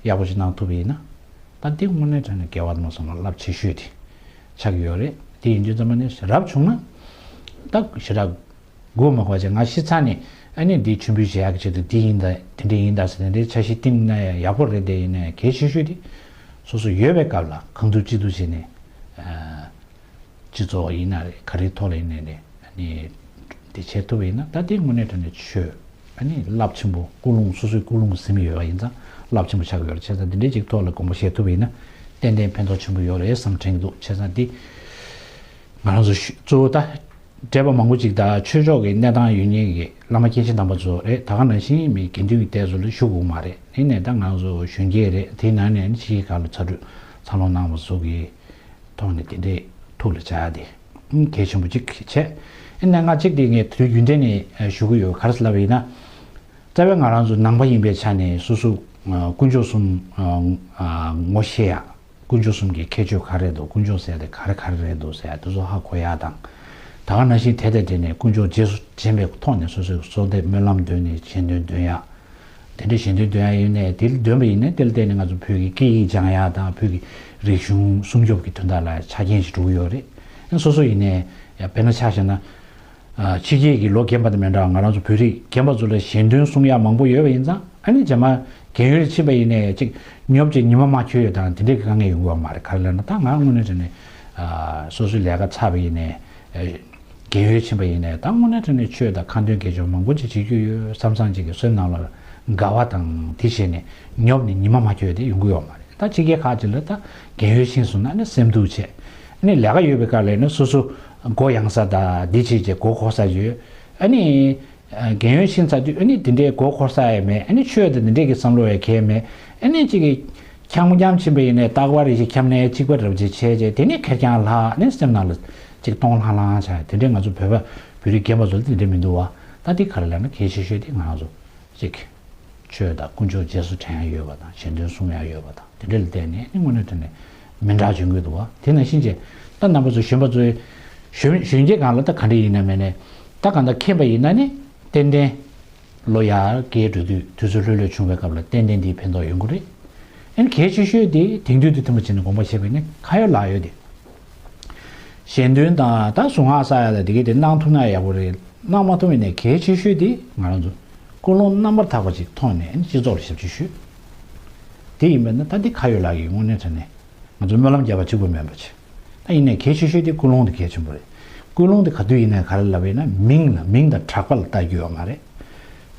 ཡག་པོ་ཞིག་གནང་ཐུབ་པ་ཡིན་ན་ད་འདི་དངོས་གནས་དྲང་གནས་རྒྱལ་བ་དམག་ཟུང་ལ་རླབས་ཆེ་ཤོས་དེ་ཆགས་ཀྱི་ཡོད་རེད། དེ་ཡིན་དུས་ཙམ་པ་ནས་རབ་བྱུང་ན་ད་ཞེ་དྲག་མགོ་མ་འཁོར་བྱས་ང་ཤི་ཚར་ནས་ཨ་ནི་འདི་མཆོད་འབུལ་བྱེད་ཡག་གི་ཆེད་དུ་འདི་ཡིན་ད་དེ་འདྲ་ཡིན་ད་ཟེར་ནས་འདྲའི་འཆར་གཞི་བཏིང་ན་ཡང་ཡག་པོ་རེད། དེ་ཡིན་ནའི་གལ་ཆེ་ཤོས་དེ་སོ་སོ་ཡོད་པའི་སྐབས་ལ་གང་ཐུབ་ཅི་ཐུབ་བྱས་ནས་ཨ་སྤྱི་ཚོགས་ཡིན་ན་རེད། ག་རེའི་ཐོག་ལ་ཡིན་ནའི་རེད། ཨ་ནི་འདི་བྱེད་ཐུབ་པ་ཡིན་ན་ད་དེ་དངོས་གནས་དྲང་གནས་ཆོས་ཨ་ནི་རླབས་ཆེན་པོ་ཀུན་སློང་སོ་སོའི་ཀུན་སློང་ཟིན་ཡོད་པ་ཡིན་ཙང་རླབས་ཆེན་པོ་ཆགས་ཀྱི་ཡོད་རེད། བྱས་ཙང་འདི་འདྲའི་ཅིག་ཐོག་ལ་དགོངས་པ་བཞེས་ཐུབ་པ་ཡིན་ན་ཏན་ཏན་ཕན་ཐོགས་ཆེན་པོ་ཡོད་རེད་བསམ་དྲན་གྱི་འདུག་བྱས་ཙང་འདི་ང་རང་ཚོ་གཙོ་བོ་ད། བགྲེས་པ་མང་པོ་ཅིག་དང་ཆོས་ཕྱོགས་ཀྱི་གནས་སྟངས་ཡོད་མཁན་གྱི་བླ་མ་སྐྱེས་ཆེན་དམ་པ་ཚོ་རེད། ད་ག་ནང་བཞིན་མི་དགེ་འདུན་གྱི་སྡེ་ཚོ་ལ་ཞུགས་དགོས་མ་རེད། དེ་ནས་ད་ང་ཚོ་གཞོན་སྐྱེས་རེད། དེའི་ནང་ནས་ཕྱི་རྒྱལ་ཁག་ལ་ཚ་དྲོད་འཚར་ལོངས་གནང་བ་ཚོ་གི་ཐོག་ནས་དེ་འདྲའི་ཐུགས་ལ་འཇགས་ཡ་དེ་གལ་ཆེན་པོ་ཅིག་བྱས། ཨེ་ནས་ང་གཅིག་དེ་ངས་དུས་རྒྱུན་ལྡན་ནས་ཞུ་གི་ཡོད། ག་རེ་ཟེར་ལབ་པ་ཡིན་ན། རྩ་བའི་ང་རང་ཚོ་ནང་པ་ཡིན་པའི་ཆ་ནས་སོ་སོ་དཀོན་མཆོག་གསུམ་ངོ་ཤེས་ཡ། དཀོན་མཆོག་གསུམ་གྱི་ཁྱད་ཆོས་ག་རེ་འདུག་དཀོན་མཆོག་ཟེར་དེ་ག་རེ་ག་རེ་རེད་འདུག་ཟེར་དེ་ཚོ་ཧ་གོ་ཡག་དང་། ད་ག་ནང་བཞིན་དེ་དང་འབྲེལ་ནས་དཀོན་མཆོག་རྗེས་སུ་དྲན་པའི་ཐོག་ནས་སོ་སོའི་གསོལ་འདེབས་སྨོན་ལམ་འདོན་ནས་ཞལ་འདོན་འདོན་ཡག་དེ་འདྲའི་ཞལ་འདོན་འདོན་ཡག་ཡིན་ནའི་དེ་འདོན་པ་ཡིན་ནའི་དེ་ལ་བརྟེན་ནས་ང་ཚོ་བོད་ཀྱི་སྐད་ཡིག་སྦྱང་ཡག་དང་བོད་ཀྱི་རིག་གཞུང་སྲུང་སྐྱོབ་ཀྱི་དོན་དག་ལ་ཆ་རྐྱེན་ཞིག་འགྲོ་གི་ཡོད་རེད། སོ་སོ་ཡིན་ནའི་དཔེར་ན་ཆ་བཞག་ན། ཕྱི་རྒྱལ་གྱི་ལོ་རྒན་པ་དང་མི་འདྲ་བ་ང་རང་ཚོ་བོད་རིགས་རྒན་པ་ཚོ་ལ་ཞལ་འདོན་གསུང་ཡག་མང་པོ་ཡོད་པ་ཡིན་ཙང་ཨ་ནི་རྗེས་མ་རྒན་ཡོལ་ཕྱིན་པ་ཡིན་ནའི་ཅིག་ཉོབ་ཅིག་ཉི་མ་མ་འཁྱོལ་ཡོད་དང་དེ་འདྲའི་དཀའ་ངལ་ཡོང་གི་ཡོད་མ་རེད། ག་རེ་ལབ་ན་ད་ང་དངོས་གནས་དྲང་གནས་སོ་སོའི་ལས་ཀ་ཚར་བ་ཡིན་ནའི་རྒན་ཡོལ་ཕྱིན་པ་ཡིན་ནའི་ད་དངོས་གནས་དྲང་གནས་ཆོས་དང་ཁ་འདོན་དགེ་སྦྱོར་མང་པོ་ཅིག་བྱེད་རྒྱུ་ཡོད་བསམ་བསམ་ཅིག་གི་སེམས་ནང་ལ་དགའ་བ་དང་དེ་བྱས་ནས་ཉོབ་ནས་ཉི་མ་མ་འཁྱོལ་ཡོད་དེ་ཡོང་གི་ཡོད་མ་རེད། ད་ཕྱི་རྒྱལ་ཁག་ཅིག་ལ་ད་རྒན་ཡོལ་ཕྱིན་སོང་ན་ནི་སེམས་སྡུག་བྱས། ཨ་ནི་ལས་ཀ་ཡོད་པའི་སྐབས་ལ་ནི་སོ་སོ་མགོ་ཡང་ས་དང་འདི་བྱས་བྱས་མགོ་འཁོར་ས་ཡོད། ཨ་ནི་རྒན་ཡོལ་ཕྱིན་ཚར་དུས་ཨ་ནི་དེ་འདྲའི་མགོ་འཁོར་ས་ཡང་མེད། ཨ་ནི་ཆོས་དང་འདི་འདྲའི་གི་བསམ་བློ་ཡང་གང་ཡང་མེད། ཨ་ནི་གཅིག་གི་འཁྱམ་འཁྱམ་ཕྱིན་པ་ཡིན་ནའི་རྟག་པར་རེ་ཞིག་འཁྱམ་ནས་གཅིག་པ་འདྲ་བོ་ཅིག་བྱས་བྱས་དེ་ནི་ཁེར་རྐྱང་ལྷག་ནས་སེམས་ནང་ལ་གཅིག་སྟོང་ལྷང་ལྷང་བྱས། དེ་འདྲའི་ང་ཚོ་བོད་པ་བོད་རིགས་རྒན་པ་ཚོ་ལ་དེ་འདྲ་མི་འདུག་བ། ད་དེ་ག་རེ་ལབ་ན་གལ་ཆེ་ཤོས་དེ་ང་རང་ཚོ་གཅིག་ཆོས་དང་དཀོན་མཆོག་རྗེས་སུ་དྲན་ཡག་ཡོད་པ་དང་ཞལ་འདོན་གསུང་ཡག་ཡོད་པ་དང་དེ་འདྲ་ལ་བརྟེན་ནས་ནི་དངོས་གནས་དྲང་གནས་མི་འདྲ་བྱུང་གི་འདུག་བ། དེ་ནང་བཞིན་བྱས་ད་རྣམ་པ་ཚོ་གཞོན་པ་ཚོའི་གཞོན་གཞོན་སྐྱེས་སྒང་ལ་ད་ག་འདྲ་ཡིན་ན་མེད་ནས་ད་གང་ལྟར་མཁྱེན་པ་ཡིན་ན་ནི་ཏན་ཏན་ལོ་ཡར་རྒས་འགྲོ་དུས་དུས་ཚོད་ལྷོད་ལྷོད་བྱུང་བའི་སྐབས་ལ་ཏན་ཏན་དེའི་ཕན་ཐོགས་ཡོང་གི་རེད། ཨན་གལ་ཆེ་ཤོས་དེ་དེང་དུས་དུས་མཐུན་པ་བྱས་ནས་དགོངས་པ་བཞེས་པ་ཡིན་ན་ཁ་ཡོད་ལག་ཡོད་དེ། ཞལ་འདོན་དང་ད་གཟུངས་སྔགས་བསགས་ཡ་ལ་དེ་གས་དེ་གནང་ཐུབ་ན་ཡག་པོ་རེད། གནང་མ་ཐུབ་པ་ཡིན་ནའི་གལ་ཆེ་ཤོས་དེ་ང་རང་ཚོ་ཀུན་སློང་རྣམ་པར་དག་པ་ཅིག་ཐོག་ནས་སྤྱི་ཚོགས་ལ་ཞབས་ཕྱི་ཞུས། དེ་ཡིན་པས་ན་ད་འདི་ཁ་ཡོད་ལག་ཡོད་དངོས་གནས་དྲང་གནས་ང་ཚོ་སྨོན་ལམ་རྒྱབ་པ་གཅིག་པུ་མིན་པ་བྱས། ད་ཡིན་ནའི་གལ་ཆེ་ཤོས་དེ་ཀུན་སློང་དེ་གལ་ཆེན་པོ་རེད། ཀུན་སློང་དེ་ག་དུས་ཡིན་ནའི་ག་རེ་ལབ་པ་ཡིན་ན་མིང་ལ་མིང་དང་གྲགས་པ་ལ་ལྟ་རྒྱུ་ཡོད་མ་རེད།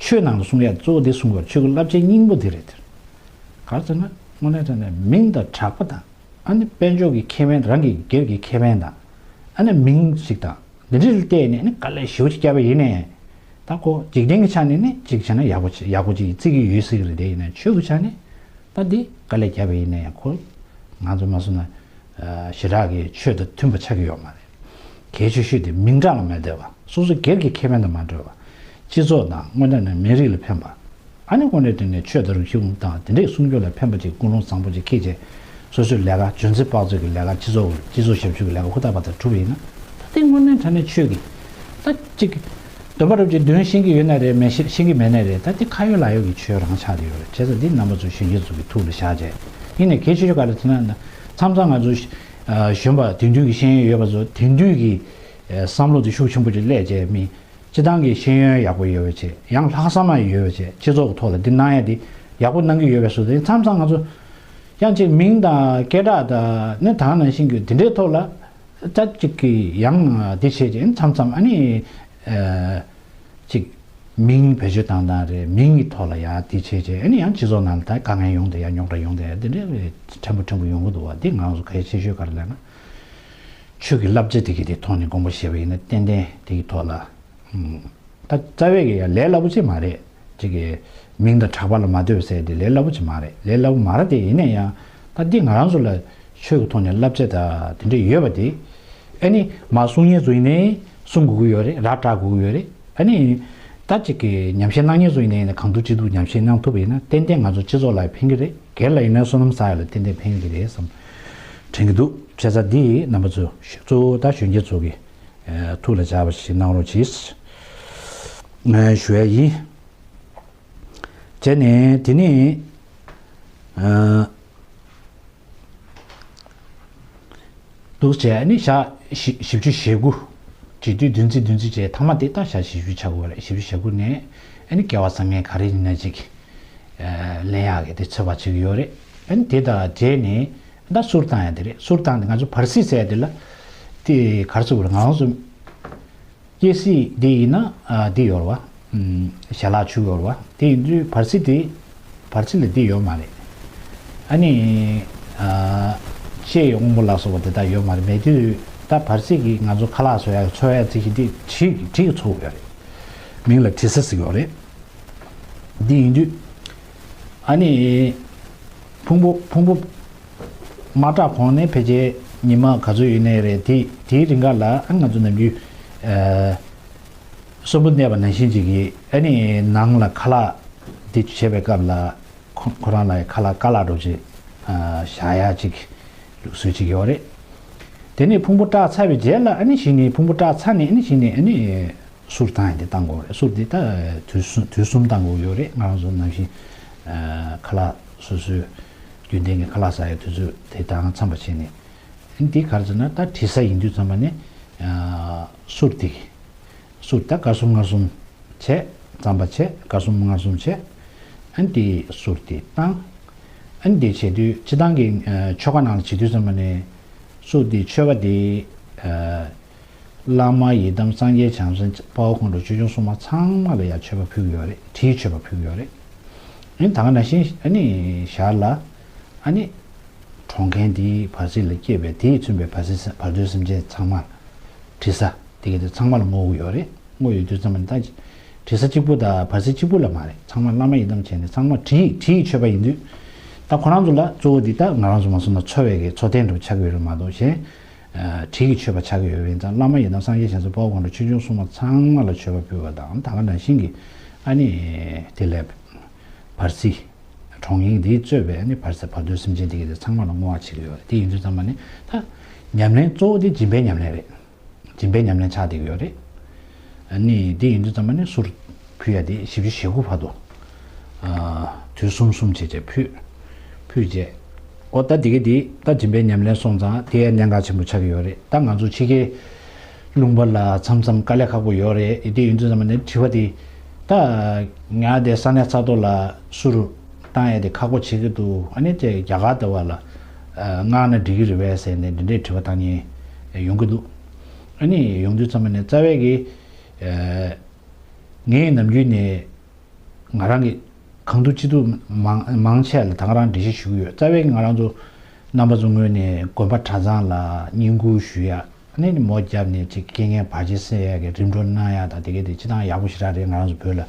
ཆོས་ནང་ལ་གསུང་ཡ་གཙོ་བོ་དེ་གསུང་དགོས་རེད། ཆོས་ཀྱི་བསླབ་བྱའི་སྙིང་པོ་དེ་རེད། ག་རེ་ཟེར་ན་དངོས་གནས་དྲང་གནས་མིང་དང་གྲགས་པ་དང་ཨ་ནི་དཔལ་འབྱོར་གྱི་ཁེ་ཕན་རང་གི་སྒེར་གྱི་ཁེ་ཕན་དང་ཨ་ནི་མིང་ཞིག་དང་འདི་འདྲ་ལ་བལྟས་ནས་ཨ་ནི་དཀའ་ལས་ཞེ་པོ་ཅིག་བརྒྱབ་པ་ཡིན་ནའི་ད་ཁོ་འཇིག་རྟེན་གྱི་ཆ་ནས་ནི་གཅིག་བྱས་ན་ཡག་པོ་ཡག་པོ་ཅིག་བརྩི་གི་ཡོད་སྲིད་ཀྱི་རེད། དེ་ཡིན་ན་ཆོས་ཀྱི་ཆ་ནས་ད་འདི་དཀའ་ལས་བརྒྱབ་པ་ཡིན་ན་ཡང་ཁོ་ང་ཚོ་མ་སོང་ན་ཞེ་དྲག་གི་ཆོས་དང་མཐུན་པ་ཆགས་ཀྱི་ཡོད་མ་རེད། གལ་ཆེ་ཤོས་དེ་མིང་གྲགས་ལ་མ་ལྟོས་པ་སོ་སོ་སྒེར་གྱི་ཁེ་ཕན་དང་མ་འབྲེལ་བ། སྤྱི་ཚོགས་དང་དངོས་གནས་ནས་མི་རིགས་ལ་ཕན་པ། ཨ་ནི་དངོས་གནས་དྲང་གནས་ཆོས་དང་རིག་གཞུང་དང་དེ་འདྲའི་སྲུང་སྐྱོབ་ལ་ཕན་པ་ཅིག་ཀུན་སློང་བཟང་པོ་ཅིག་འཁྱེར་བྱས་སོ་སོའི་ལས་ཀ་འཇོན་ཚེ་དཔག་ཚོད་ཀྱི་ལས་ཀ་སྤྱི་ཚོགས་སྤྱི་ཚོགས་ཞབས་ཞུ་གི་ལས་ཀ་ཧུར་ཐག་པ་ཐག་གྲུབ་པ་ཡིན་ན་ད་དེ་དངོས་གནས་དྲང་གནས་ཆོས་ཀྱི་ད་ཅིག་འདོན་པ་རབ་ཅིག་འདོན་ཤེས་ཀྱི་ཡོད་ན་རེད། མེད་ཤེས་ཤེས་ཀྱི་མེད་ན་རེད། ད་དེ་ཁ་ཡོད་ལག་ཡོད་ཀྱི་ཆོས་རང་ཆགས་དེ་ཡོད་རེད། བྱས་ཙང་འདི་རྣམ་པ་ཚོ་གཞོན་སྐྱེས་ཚོ་གི་ཐུགས་ལ་བཞག་བྱས་ཡིན་ནའི་གལ་ཆེ་ཤོས་ག་རེ་ཟེར་ན་མཚམས་མཚམས་ང་ཚོ་གཞོན་པ་དེང་དུས་ཀྱི་ཤེས་ཡོན་ཡོད་པ་ཚོ་དེང་དུས་ཀྱི་བསམ་བློ་དེ་ཤུགས་ཆེན་པོ་ཅིག་སླེབས་བྱས་མི་སྤྱི་བཏང་གི་ཤེས་ཡོན་ཡག་པོ་ཡོད་པ་བྱས་ཡང་ལྷག་བསམ་ཡང་ཡོད་པ་བྱས་སྤྱི་ཚོགས་ཀྱི་ཐོག་ལ་འདི་གནང་ཡ་འདི་ཡག་པོ་གནང་གི་ཡོད་པའི་བཟོ་དེ་མཚམས་མཚམས་ང་ཚོ་ཡང་ཅིག་མིང་དང་སྐད་གྲགས་དང་ནི་ད་ག་ནང་བཞིན་གྱི་འདི་འདྲའི་ཐོག་ལ་ད་ཅིག་གི་ཡང་འདི་བྱས་ཀྱི་མཚམས་མཚམས་ཨ་ནི་ ཨ་ཅིག་མིང་བེད་སྤྱོད་བཏང་སྟངས་རེད། མིང་གི་ཐོག་ལ་ཡང་དེ་བྱས་བྱས། ཨ་ནི་ཡང་སྤྱི་ཚོགས་ནང་ལ་ད་དཀའ་ངལ་ཡོང་བསྡད་ཡ། རྙོག་དྲ་ཡོང་བསྡད་ཡ། དེ་འདྲའི་ཕྲན་བུ་ཕྲན་བུ་ཡོང་གི་འདུག་བ། འདི་ང་རང་ཚོ་གལ་ཆེ་ཤོས་ག་རེ་ལབ་ན། ཆོས་ཀྱི་བསླབ་བྱ་དེ་གི་དེ་ཐོག་ནས་དགོངས་པ་བཞེས་པ་ཡིན་ན། ཏན་ཏན་དེ་གི་ཐོག་ལ། ད་རྩ་བའི་གི་ཡང་ལས་སླ་པོ་ཅིག་མ་རེད། ཅིག་གི་མིང་དང་གྲགས་པ་ལ་མ་ལྟོས་ཟེར་དེ་ལས་སླ་པོ་ཅིག་མ་རེད། ལས་སླ་པོ་མ་རེད་དེ། ཡིན་ན་ཡང་ད་འདི་ང་རང་ཚོ་ལ་ཆོས་ཀྱི་ཐོག་ནས་བསླབ་བྱ་དང་དེ་འདྲ་ཡོད་པ་དེ། ཨ་ནི་མ་གསུང་མཁན་ཚོ་ཡིན་ནའི་གསུང་དགོས་ཀྱི་ཡོད་རེད། ར་སྤྲོད་དགོས་ཀྱི་ཡོད་རེད། ཨ་ནི་ད་ཅིག་གི་ཉམས་བཞེས་གནང་མཁན་ཚོ་ཡིན་ནའི་གང་ཐུབ་ཅི་ཐུབ་ཉམས་བཞེས་གནང་ཐུབ་པ་ཡིན་ན། ཏན་ཏན་ང་ཚོ་སྤྱི་ཚོགས་ལ་ཕན་གྱི་རེད། སྒེར་ལ་ཡིན་ན་བསོད་ནམས་བསགས་ཡ་ལ་ཏན་ཏན་ཕན་གྱི་རེད་བསམ་དྲན་གྱི་འདུག་བྱས་ཙང་འདི་རྣམ་པ་ཚོ་གཙོ་བོ་ད་གཞོན་སྐྱེས་ཚོ་གི་ཐུགས་ལ་འཇགས་པ་ཞིག་གནང་རོགས་གྱིས། ངས་ཞུ་ཡ་ཡིན། བྱས་ནས་དེ་ནས་ཨ་འདུག་བྱས་ནས་ཞག་བཞི་བཞི་བཅུ་ཞེ་དགུ། བྱེད་དུས་བདུན་ཚིགས་བདུན་ཚིགས་བྱས། ཐ་མ་དེ་ད་ཞག་བཞི་བཅུ་ཆགས་ཀྱི་ཡོད་རེད། བཞི་བཅུ་ཞེ་དགུ་ནས་ཨ་ནི་སྐལ་བ་བཟང་ངན་ག་རེ་ཡིན་ན་ཅིག་ཨ་ལེན་ཡག་གི་དེ་ཚོད་དཔག་བྱེད་ཀྱི་ཡོད་རེད། ཨ་ནི་དེ་དང་འབྲེལ་ནས་ད་གསུར་བཏང་ཡ་དེ་རེད། གསུར་བཏང་དེ་ང་ཚོ་བར་སྲིད་ཟེར་ཡ་དེ་ལ་དེ་ག་རེ་ཟེར་དགོས་རེད། ང་རང་ཚོ་སྐྱེ་སྲིད་འདི་ཡིན་ན་ཨ་འདི་ཡོད་རེད་བ། ཨམ་ཞལ་ལག་མཆོད་ཡོད་རེད་བ། དེ་ཡིན་དུས་བར་སྲིད་དེ། བར་སྲིད་ལ་འདི་ཡོད་མ་རེད། ཨ་ནི་ཨ་ལྕེ་ཡི་དབང་པོ་ལ་སོགས་པ་དེ་དག་ཡོད་མ་རེད། མེད་དུས་ད་བར་སྲིད་ཀྱི་ང་ཚོ་ཁ་ལག་བཟོ་ཡ་འཚོ་ཡ་རྩིས་གཞི་འདི་གྲི་གི་གྲི་གིས་འཚོ་དགོས་ཡ་རེད། མིང་ལ་དྲི་ཟ་ཟེར་གྱི་ཡོད་རེད། འདི་ཡིན་དུས་ཨ་ནི་ཕུང་པོ་ཕུང་པོ་མ་སྐྲག་གོང་ནས་ཕལ་ཆེར་ཉི་མ་ག་ཚོད་ཡོད་ནའི་རེད། དེ་དེའི་རིང་ག་ལ་ཨ་ང་ཚོ་ནམ་རྒྱུན་ཨ་གསོན་པོ་གནས་པ་ནང་བཞིན་ཅིག་གིས་ཨ་ནི་ནང་ལ་ཁ་ལག་འདི་བྱེད་པའི་སྐབས་ལ་ཁོ་ཁོ་རང་ལ་ཁ་ལག་ཀ་ལག་འདྲ་བོ་ཅིག་ཨ་བཞག་ཡ་ཅིག་ལུགས་སྲོལ་ཅིག་ཡོད་རེད། དེ་ནས་ཕུང་པོ་སྐྲག་ཚར་བའི་རྗེས་ལ་ཨ་ནི་གཞི་ནས་ཕུང་པོ་སྐྲག་ཚར་ནས་ཨ་ནི་གཞི་ནས་ཨ་ནི། གསུར་བཏང་ཡ་དེ་བཏང་དགོས་རེད། གསུར་དེ་ད་དུས་གསུམ་དུས་གསུམ་བཏང་དགོས་ཡོད་རེད། ང་རང་ཚོ་ནང་བཞིན་ཨ་ཁ་ལག་སོ་སོའི་རྒྱུན་ལྡན་གྱི་ཁ་ལག་ཟ་ཡ་དུས་ཚོད་དེ་དང་འཚམས་པ་བྱས་ནས། ཨ་ནི་དེ་ག་རེ་ཟེར་ན་ད་དྲི་ཟ་ཡིན་དུས་ཙམ་པ་ནས་ཨ་གསུར་དེ་གསུར་ད་སྐར་གསུམ་མངར་གསུམ་བྱས། རྩམ་པ་བྱས། སྐར་གསུམ་མངར་གསུམ་བྱས། ཨ་ནི་དེ་གསུར་དེ་བཏང་། ཨ་ནི་དེ་བྱེད་དུས་སྤྱིར་བཏང་གི་ཨ་ཆོ་ག་ནང་ལ་བྱེད་དུས་ཙམ་པ་ནས་གསུར་དེ་མཆོད་པ་དེ་ཨ། བླ་མ་ཡི་དམ་སངས་རྒྱས་བྱང་སེམས་དཔའ་བོ་དཀོན་མཆོག་ཆོས་སྐྱོང་སྲུང་མ་ཚང་མ་ལ་ཡང་མཆོད་པ་ཕུལ་གྱི་ཡོད་རེད། དྲིའི་མཆོད་པ་ཕུལ་གྱི་ཡོད་རེད། ཨ་ནི་ད་ག་ནང་བཞིན་ཨ་ནི་ཞར་ལ་ཨ་ནི་གྲོངས་མཁན་དེའི་བར་སྲིད་ལ་སྐྱེས་པའི་དེས་མཚོན་པའི་བར་སྲིད་བར་དོའི་སེམས་ཅན་ཚང་མ་དྲི་ཟ་དེ་ག་དེ་ཚང་མ་ལ་བསྔོ་གི་ཡོད་རེད། བསྔོ་ཡོད་དུས་ཙམ་པ་ནི་ད་དྲི་ཟ་གཅིག་པུ་དང་བར་སྲིད་གཅིག་པུ་ལ་མ་རེད། ཚང་མ་བླ་མ་ཡི་དམ་བྱས་ནས་ཚང་མ་དྲི་ཡི་དྲི་ཡི་མཆོད་པ་ཡིན་དུས། ད་ཁོ་རང་ཚོ་ལ་གཙོ་བོ་འདི་ད་ང་རང་ཚོ་མ་སོང་ན་འཚོ་བའི་གི་འཚོ་རྟེན་འདྲ་བོ་ཆགས་ཀྱི་ཡོད་རེད་མ་གཏོགས་གཞན། ཨ་དྲི་གི་མཆོད་པ་ཆགས་ཀྱི་ཡོད་པ་ཡིན་ཙང་། བླ་མ་ཡི་དམ་སངས་རྒྱས་བྱང་སེམས་དཔའ་བོ་དཀོན་མཆོག་ཆོས་སྐྱོང་སྲུང་མ་ཚང་མ་ལ་མཆོད་པ་ཕུལ་བ་དང་། ད་ག་ནང་བཞིན་གྱི་ཨ་ནི་དེ་ལས་བར་སྲིད་གྲོངས་མཁན་དེས་གཙོས་པའི་ཨ་ནི་བར་སྲིད་བར་དོའི་སེམས་ཅན་དེ་ག་དེ་ཚང་མ་ལ་བསྔོ་བ་བྱེད་ཀྱི་ཡོད་རེད། དེ་ཡིན་དུས་ཙམ་པ་ནི་ད་ཉམས་ལེན་གཙོ་བོ་དེ་སྦྱིན་པའི་ཉམས་ལེན་རེད། སྦྱིན་པའི་ཉམས་ལེན་ཆགས་བསྡད་ཀྱི་ཡོད་རེད། ཨ་ནི་དེ་ཡིན་དུས་ཙམ་པ་ནི་གསུར་ཕུལ་ཡ་དེ་བཞི་བཅུ་ཞེ་དགུ་བར་དུ་ཨ་དུས་གསུམ་གསུམ་བྱས་བྱས་ཕུལ། ཕུལ་རྗེས། ཨོ་ད་དེ་ག་དེ་ད་སྦྱིན་པའི་ཉམས་ལེན་སོང་ཙང་དེ་ཡང་གནད་འགག་ཆེན་པོ་ཆགས་ཀྱི་ཡོད་རེད། ད་ང་ཚོ་ཕྱི་རྒྱལ་ལུང་པ་ལ་མཚམས་མཚམས་དཀའ་ལས་ཁག་པོ་ཡོད་རེད། དེ་ཡིན་དུས་ཙམ་པ་ནི་དྲི་བ་དེ་ད་ང་དེ་ས་གནས་ས་ཐོག་ལ་གསུར་བཏང་ཡ་དེ་ཁག་པོ་བྱེད་ཀྱི་འདུག་ཨ་ནི་དེ་རྒྱ་གར་དེ་བ་ལ་མངགས་ན་འགྲིག་གི་རེད་པས་ཟེར་ནས་འདི་འདྲའི་དྲི་བ་བཏང་མཁན་ཡོང་གི་འདུག་ཨ་ནི་ཡོང་དུས་ཙམ་པ་ནས་རྩ་བའི་གི་ངས་ནམ་རྒྱུན་ནས་ང་རང་གི་གང་ཐུབ་ཅི་ཐུབ་མང་མང་ཆེ་ལ་ད་ག་རང་འགྲེལ་བཤད་ཞུ་གི་ཡོད། རྩ་བའི་གི་ང་རང་ཚོ་རྣམ་པ་ཚོ་ངོས་ནས་དགོན་པ་གྲྭ་ཚང་ལ་བསྙེན་བཀུར་ཞུ་ཡ། ཨ་ནི་མོ་བརྒྱབ་ནས་ཅིག་རྐྱེན་ངན་བར་ཆད་སེལ་ཡ་གི་རིམ་གྲོ་གནང་ཡ་དང་དེ་ག་དེ་སྤྱིར་བཏང་ཡག་པོ་ཞེ་དྲག་རེད། ང་རང་ཚོ་བོད་ལ་དར་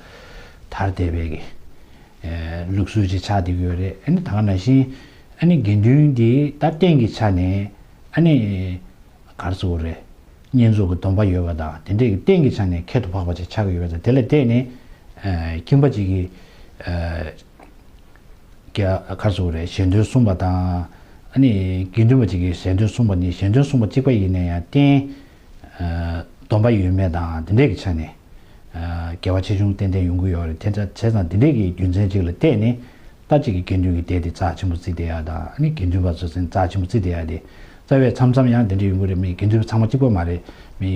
བསྡད་པའི་གི་ལུགས་སྲོལ་ཅིག་ཆགས་བསྡད་ཀྱི་ཡོད་རེད། ཨ་ནི་ད་ག་ནང་བཞིན་ཨ་ནི་དགེ་འདུན་འདི་ད་རྟེན་གྱི་ཆ་ནས་ཨ་ནི་ག་རེ་ཟེར་དགོས་རེད། བསྙེན་རྫོགས་ཀྱི་སྡོམ་པ་ཡོད་པ་དང་དེ་འདྲས་ཀྱི་རྟེན་གྱི་ཆ་ནས་ཁྱད་དུ་འཕགས་པ་ཅིག་ཆགས་ཀྱི་ཡོད་པ་དང་། དེ་ལ་བརྟེན་ནས་ཨ་ཁྱིམ་པ་ཅིག་གིས་ཨ་ག་རེ་ཟེར་དགོས་རེད། ཞལ་འདོན་གསུངས་པ་དང་། ཨ་ནི་དགེ་འདུན་པ་ཅིག་གིས་ཞལ་འདོན་གསུངས་པ་ནི་ཞལ་འདོན་གསུངས་པ་གཅིག་པ་ཡིན་ན་ཡང་རྟེན་ཨ་སྡོམ་པ་ཡོད་མེད་དང་དེ་འདྲས་ཀྱི་ཆ་ནས་ཨ་དགེ་བ་ཆེ་ཆུང་ཏན་ཏན་ཡོང་གི་ཡོད་རེད། དེ་ཚ་བྱས་ཙང་དེ་འདྲས་ཀྱི་རྒྱུ་མཚན་ཅིག་ལ་བརྟེན་ནས་ད་ཅིག་གི་དགེ་འདུན་གྱི་སྡེ་དེ་རྩ་ཆེན་པོ་བརྩིས་བསྡད་ཡ་དང་། ཨ་ནི་དགེ་འདུན་པ་ཚོ་ཚན་རྩ་ཆེན་པོ་བརྩིས་བསྡད་ཡ་དེ་རྩ་བའི་མཚམས་མཚམས་ཡང་དེ་འདྲས་ཡོང་གི་རེད། མི་དགེ་འདུན་པ་ཚང་མ་གཅིག་པ་མ་རེད། མི་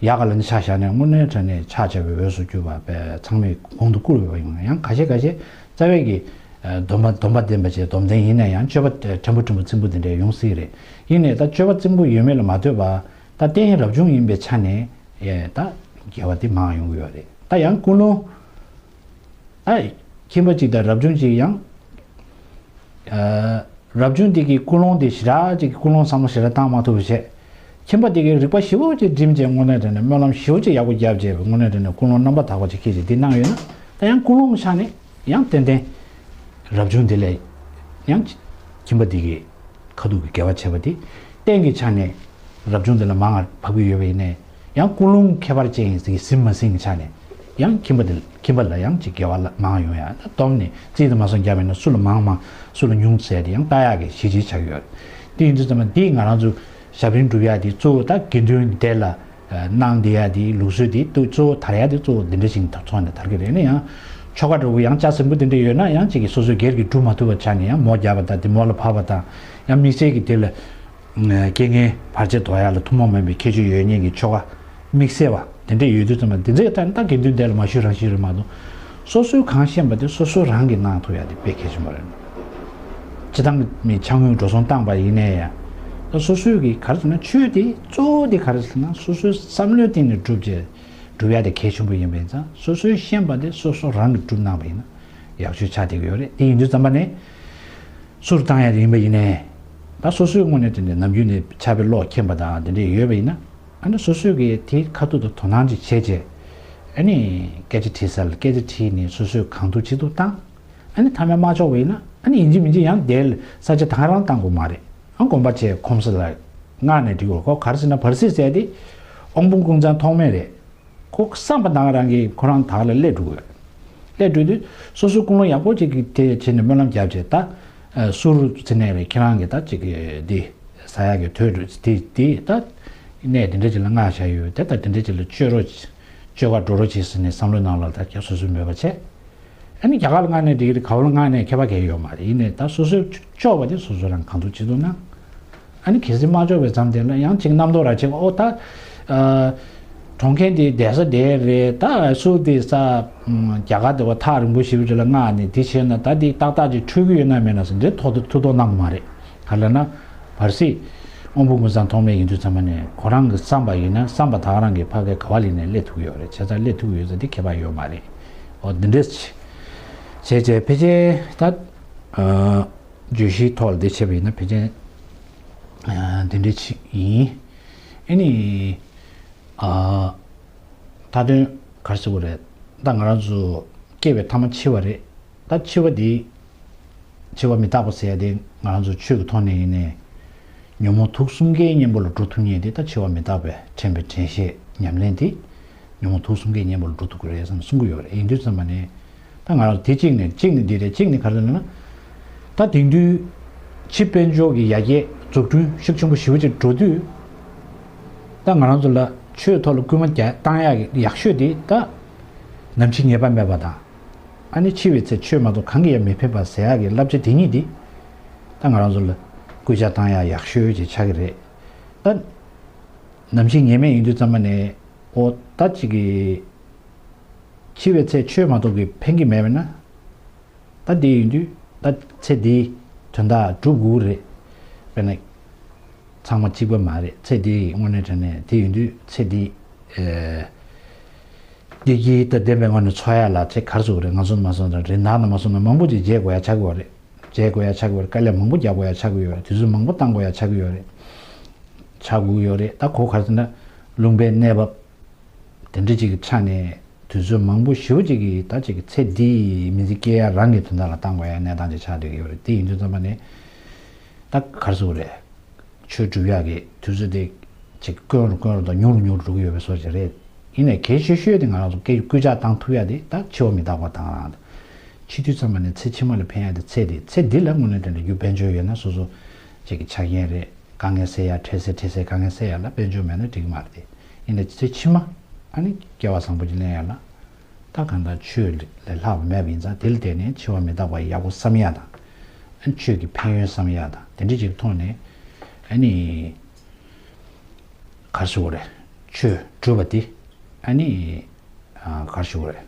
ཡག་ག་ལ་ནི་ཕྱག་བཞག་ནས་དངོས་གནས་དྲང་གནས་ཕྱག་བྱ་བའི་འོས་སུ་གྱུར་པ་པས་ཚང་མས་གོང་དུ་བཀུར་འོས་པ་ཡོང་། ཡང་ཁ་ཤས་ཁ་ཤས་རྩ་བའི་གི་ཨ་སྡོམ་པ་སྡོམ་པ་ལྡན་པ་བྱས་སྡོམ་ལྡན་ཡིན་ན་ཡང་སྤྱོད་པ་ཕྲན་བུ་ཕྲན་བུ་རྩིང་པོ་དེ་འདྲས་ཡོང་སྲིད་རེད། ཡིན་ནའི་ད་སྤྱོད་པ་རྩིང་པོ་ཡོད་མེད་ལ་མ་ལྟོས་པར་ད་རྟེན་རབ་བྱུང་ཡིན་པའི་ཆ་ནས་ཨེ་ད་ འགལ་བ་དེ་མང་ཡོང་གི་ཡོད་རེད། ད་ཡང་ཀུན་སློང་། ཨ། ཁྱིམ་པ་གཅིག་དང་རབ་བྱུང་གཅིག་ཡང་། ཨ། རབ་བྱུང་དེ་གི་ཀུན་སློང་དེ་ཞེ་དྲག་ཅིག་གི་ཀུན་སློང་བསམ་བློ་ཞེ་དྲག་བཏང་མ་ཐུབ་པ་བྱས། ཁྱིམ་པ་དེ་གི་རིག་པ་ཞེ་པོ་ཅིག་སྒྲིམ་བྱས་དངོས་གནས་དྲན་ནས་སྨོན་ལམ་ཞེ་པོ་ཅིག་ཡག་པོ་བརྒྱབ་བྱས་དངོས་གནས་དྲན་ནས་ཀུན་སློང་རྣམ་པར་དག་པ་ཅིག་ཁྱེད་ཀྱིས་འདི་གནང་ཡོད་ན། ད་ཡང་ཀུན་སློང་ཆ་ནས་ཡང་ཏན་ཏན་རབ་བྱུང་དེ་ལས་ཡང་ཁྱིམ་པ་དེ་གི་ཁ་ཐུག་གི་འགལ་བ་བྱས་པ་དེ་གཏན་གྱི་ཆ་ནས་རབ་བྱུང་དེ་ལ་མང་བ་ཕབ་ཀྱི་ཡོད་པ་ཡིན་ནའི། ཡང་ཀུན་སློང་ཁྱད་པར་ཅན་ཡིན་ཟིན་མ་ཟིན་གྱི་ཆ་ནས་ཡང་ཁྱིམ་པ་དེ་ཁྱིམ་པ་ལ་ཡང་ཅིག་འགལ་བ་ལ་མང་ཡོང་ཡ། ད་སྡོམ་ནས་རྩིས་དང་མ་སོང་རྒྱབ་ཡིན་ན་སུ་ལ་མང་མང་སུ་ལ་ཉུང་ཟེར་དེ་ཡང་ལྟ་ཡག་གི་གཞི་གཅིག་ཆགས་ཡོད་རེད། དེ་ཡིན་དུས་ཙམ་པ་འདིས་ང་རང་ཚོ་ཞབས་རིམ་སྒྲུབ་ཡ་དེ་གཙོ་བོ་ད་དགེ་འདུན་སྡེ་ལ་གནང་བསྡད་ཡ་དེ་ལུགས་སྲོལ་དེ་གཙོ་བོ་དར་ཡ་དེ་གཙོ་བོ་འདི་འདྲ་ཞིག་ཐོག་ནས་དར་གི་རེད། ནས་ཡང་ཆོ་ག་འདྲ་བོ་ཡང་ལྕགས་ཟིན་པོ་དེ་འདྲ་ཡོད་ན་ཡང་གཅིག་གིས་སོ་སོའི་སྒེར་གྱི་སྒྲུབ་མ་ཐུབ་པ་ཆ་ནས་ཡང་མོ་རྒྱབ་པ་དང་དེ་མོ་ལ་ཕབ་པ་དང་ཡང་དམིགས་བསལ་གྱི་དེ་ལ། རྐྱེན་ངན་བར་ཆད་ཟློག་ཡ་ལ་ཐུན་མོང་མིན་པའི་ཁྱད་ཆོས་ཡོད་མཁན་གྱི་ཆོ་ག་དམིགས་བསལ་བ་དེ་འདྲ་ཡོད་དུས་ཙམ་པ་འདི་ཚོའི་ཐད་ནས་ད་དགེ་འདུན་སྡེ་ལ་མ་ཞུས་རང་ཞུས་རེད་མ་གཏོགས། སོ་སོའི་གང་ཤེས་པ་དེ་སོ་སོ་རང་གིས་གནང་ཐུབ་ཡ་དེ་དཔེ་གལ་ཆེན་པོ་རེད། སྤྱི་བཏང་མི་ཕྱག་དངུལ་འགྲོ་སོང་བཏང་པ་ཡིན་ནའི་ཡང་། ད་སོ་སོའི་གི་ག་རེ་ཟེར་ན་ཆོས་དེ་གཙོ་བོ་དེ་ག་རེ་ཟེར་ན་སོ་སོའི་བསམ་བློའི་སྟེང་ནས་སྒྲུབ་བྱས་སྒྲུབ་ཡ་དེ་གལ་ཆེན་པོ་ཡིན་པ་ཡིན་ཙང་སོ་སོའི་ཤེས་པ་དེ་སོ་སོ་རང་གིས་སྒྲུབ་གནང་པ་ཡིན་ན་ཡག་ཤོས་ཆགས་བསྡད་ཀྱི་ཡོད་རེད། དེ་ཡིན་དུས་ཙམ་པ་ནས། སུར་བཏང་ཡ་ཡིན་པ་ཡིན་ནའི། ད་སོ་སོའི་དངོས་གནས་དྲན་ཏེ་ནམ་རྒྱུན་ནས་ཕྱག་དཔེ་ཀློག་མཁྱེན་པ་དང་དེ་འདྲས་ཡོད་པ་ཡིན་ན། ཨ་ནི་སོ་སོས་ཀྱི་དེའི་ཁ་ཐུག་ཏུ་དོ་སྣང་ཅིག་བྱས་རྗེས། ཨ་ནི་སྐད་ཆ་དྲིས་ས་ལ་སྐད་ཆ་དྲིས་ནས་སོ་སོས་གང་ཐུབ་ཅི་ཐུབ་བཏང་། ཨ་ནི་མཐའ་མ་མ་ལྕོགས་པ་ཡིན་ན་ཨ་ནི་ཡིན་གཅིག་མིན་གཅིག་ཡང་དེ་ལ་ས་ཆ་དང་རང་བཏང་དགོས་མ་རེད། ཨ་དགོན་པ་བཅས་གོམས་ས་ལ་མངགས་ནས་འགྲིག་གོ། ག་རེ་ཟེར་ན་བར་སྲིད་ཟེར་དེ་དབང་པོ་ཀུན་བཟང་ཐོགས་མེད་རེད། ཁོ་བསམ་པ་ནང་རང་གིས་ཁོ་རང་དག་ལ་སླེབས་འགྲོ་གི་ཡོད། སླེབས་འགྲོ་དུས་སོ་སོའི་ཀུན་སློང་ཡག་པོ་ཅིག་གི་དེ་བྱས་ནས་སྨོན་ལམ་བརྒྱབ་བྱས་ད། སུ་རུ་ཚེ་ནས་རེད་ཁྱེད་རང་གིས་ད་ཅིག་གི་འདི་ཟ་ཡག་གི་དོད་འགྲོ་དེ་དེ་ད། གནས་དེ་འདྲ་ཅིག་ལ་མངགས་བཞག་ཡོད་དེ་ད་དེ་འདྲ་ཅིག་ལ་བཅོས་རོགས། བཅོས་ག་འགྲོ་རོགས་བྱེད་ཟེར་ནས་བསམ་བློའི་ནང་ལ་ད་ཁྱེད་སོ་སོའི་མོས་པ་བྱས། ཨ་ནི་རྒྱ་གར་ལ་མངགས་ནས་འགྲིག་གི་རེད། ག་བ་ལ་མངགས་ནས་ཁྱད་པར་གང་ཡང་ཡོད་མ་རེད། ཡིན་ནའི་ད་སོ་སོའི་ལྕོགས་པ་དེ་སོ་སོ་རང་གང་ཐུབ་ཅི་ཐུབ་གནང་། ཨ་ནི་གལ་སྲིད་མ་ལྕོགས་པའི་མཚམས་དེ་ལ་ཡང་ཅིག་རྣམ་རྟོག་ར་ཅིག་ཨོ་ད། ཨ། གྲོངས་མཁན་དེ་བསྡད་ས་དེ་རེད། ད་སུ་དེ་ས། རྒྱ་གར་དེ་བ་ཐག་རིང་པོ་ཞེ་པོ་ཅིག་ལ་མངགས་ནས་དེ་བྱས་ན་ད་དེ་ཏག་ཏག་ཅིག་འཕྲོད་ཀྱི་ཡོད་ན་མེད་ན་ཟེར་འདི་ཐོག་ཏུ་ཐུགས་དོགས་གནང་གི་མ་རེད། ག་ལ་ན། བར་སྲིད། དབང་པོ་ཀུན་བཟང་ཐོགས་མེད་ཡིན་དུས་ཚང་མ་ནས་ཁོ་རང་གི་བསམ་པ་ཡིན་ན་བསམ་པ་དག་རང་གི་ཕ་གའི་ག་བ་ལི་ནས་སླེབས་ཐུབ་ཀྱི་ཡོད་རེད། བྱས་ཙང་སླེབས་ཐུབ་ཀྱི་ཡོད་ཙང་འདི་ཁྱད་པར་ཡོད་མ་རེད། འོ་འདི་འདྲས་བྱས་བྱས་ཕལ་ཆེར་ད། བརྗོད་གཞིའི་ཐོག་ལ་འདི་བྱས་པ་ཡིན་ན་ཕལ་ཆེར། འདི་འདྲས་ཅིག་ཡིན། ཨ་ནི། མཐའ་དོན་ག་རེ་ཟེར་དགོས་རེད། ད་ང་རང་ཚོ་སྐྱེ་བའི་ཐ་མ་འཆི་བ་རེད། ད་འཆི་བ་འདི། འཆི་བ་མི་རྟག་པ་ཟེར་ཡ་དེ་ང་རང་ཚོ་ཆོས་ཀྱི་ཐོག་ནས་ཡིན་ནའི། ཉོན་མོངས་དུག་གསུམ་ཀའི་གཉེན་པོ་ལ་འགྲོ་ཐུབ་མཁན་དེ་ད་འཆི་བ་མི་རྟག་པའི་དྲན་པའི་དྲན་ཤེས་ཉམས་ལེན་དེ། ཉོན་མོངས་དུག་གསུམ་ཀའི་གཉེན་པོ་ལ་འགྲོ་ཐུབ་ཀྱི་རེད་བསམ་གསུང་གི་ཡོད་རེད། ཡིན་དུས་ཙམ་པ་ནས། ད་ང་རང་ཚོ་དེ་གཅིག་ནས་གཅིག་ནས་འདི་རེད། གཅིག་ནས་ག་རེ་ལབ་ན། ད་དེང་དུས་ཕྱི་དཔལ་འབྱོར་གྱི་ཡར་རྒྱས་འཛུགས་སྐྲུན་ཤུགས་ཆེན་པོ་ཞེ་པོ་ཅིག་འགྲོ་དུས། ད་ང་རང་ཚོ་ལ་ཆོས་ཐོག་ལ་སྐུལ་མ་རྒྱག་བཏང་ཡག་གི་ཡག་ཤོས་དེ་ད། ནམ་འཆི་ངེས་པ་མེད་པ་དང་། ཨ་ནི་འཆི་བའི་ཚེ་ཆོས་མ་གཏོགས་གང་གིས་ཡང་མི་ཕན་པ་ཟེར་ཡག་གི་བསླབ་བྱ་དེ་གཉིས་དེ། ད་ང་རང་ཚོ་ལ་སྐུལ་ལྕག་བཏང་ཡག་ཡག་ཤོས་ཅིག་ཆགས་ཀྱི་རེད། ད། ནམ་འཆི་ངེས་མེད་ཡིན་དུས་ཙམ་པ་ནས་ཨོ་ད་ཅིག་གི་འཆི་བའི་ཚེ་ཆོས་མ་གཏོགས་ཀྱི་ཕན་གྱི་མེད་པས་ན། ད་དེ་ཡིན་དུས་ད་ཚེ་འདིའི་དོན་དག་སྒྲུབ་དགོས་རེད། དཔེར་ན། ཚང་མ་གཅིག་པ་མ་རེད། ཚེ་འདིའི་དངོས་གནས་དྲང་གནས་དེ་ཡིན་དུས་ཚེ་འདི། བདེ་སྐྱིད་དང་ལྡན་པའི་ངང་ནས་འཚོ་ཡ་ལ་ཚེ་ག་རེ་ཟེར་དགོས་རེད། ང་ཚོ་མ་སོང་ཙང་རེད། ནག་ན་མ་སོང་ན་མང་པོ་ཅིག་བརྗེད་དགོས་ཡ་ཆགས་ཀྱི་ཡོད་རེད། བརྗེད་དགོས་ཡ་ཆགས་ཀྱི་ཡོད་རེད། དཀའ་ལས་མང་པོ་རྒྱག་དགོས་ཡ་ཆགས་ཀྱི་ཡོད་རེད། དུས་ཚོད་མང་པོ་བཏང་དགོས་ཡ་ཆགས་ཀྱི་ཡོད་རེད། ཆགས་དགོས་ཀྱི་ཡོད་རེད། ད་གོ་ག་རེ་ཟེར་ན། ལུང་པའི་གནས་བབ། དེ་འདྲ་ཅིག་གི་ཆ་ནས་དུས་ཚོད་མང་པོ་ཞེ་པོ་ཅིག་གི་ད་ཅིག་གི་ཚེ་འདིའི་མི་ཚེ་སྐྱེལ་ཡ་རང་གི་དོན་དག་ལ་བཏང་དགོས་ཡ་གནས་སྟངས་ཅིག་ཆགས་བསྡད་ཀྱི་ཡོད་རེད། དེ་ཡིན་དུས་ཙམ་པ་ནས་ད་ག་རེ་ཟེར་དགོས་རེད། ཆོས་སྒྲུབ་ཡག་གི་དུས་ཚོད་དེ་ཅིག་དཀོན་རུ་དཀོན་རུ་དང་ཉུང་རུ་ཉུང་རུ་འགྲོ་གི་ཡོད་པའི་བཟོ་ཅིག་རེད། ཡིན་ནའི་གལ་ཆེ་ཤོས་དེ་ང་རང་ཚོ་སྐད་སྐུལ་ལྕག་བཏང་ཐུབ་ཡ་དེ་ད་འཆི་བ་མི་རྟག་པ་དང་རང་དང་། འཆི་དུས་ཙམ་པ་ནས་ཚེ་ཕྱི་མ་ལ་ཕན་ཡ་དེ་ཚེ་དེ་ཚེ་འདི་ལ་དངོས་གནས་དྲང་གནས་རྒྱུ་དཔལ་འབྱོར་ཡོད་ན་སོ་སོ་ཅིག་གི་ཆ་རྐྱེན་རེད། དཀའ་ངལ་སེལ་ཡ་འཕྲལ་སེལ་འཕྲལ་སེལ་དཀའ་ངལ་སེལ་ཡ་ལ་དཔལ་འབྱོར་མེད་ན་འགྲིག་གི་མ་རེད་དེ། ཡིན་ནའི་ཚེ་ཕྱི་མ་ཨ་ནི་སྐལ་བ་བཟང་པོ་ཅིག་ལེན་ཡ་ལ། ད་གང་ལྟར་ཆོས་ལས་ལྷག་པ་མེད་པ་ཡིན་ཙང་དེ་ལ་བརྟེན་ནས་འཆི་བ་མི་རྟག་པ་ཡག་པོ་བསམ་ཡ་དང་། ཨ་ནི་ཆོས་ཀྱི་ཕན་ཡོན་བསམ་ཡ་དང་དེ་འདྲ་ཅིག་ཐོག་ནས་ཨ་ནི། ག་རེ་ཞུ་དགོས་རེད། ཆོས་སྒྲུབ་པ་དེ་ཨ་ནི། ག་རེ་ཞུ་དགོས་རེད།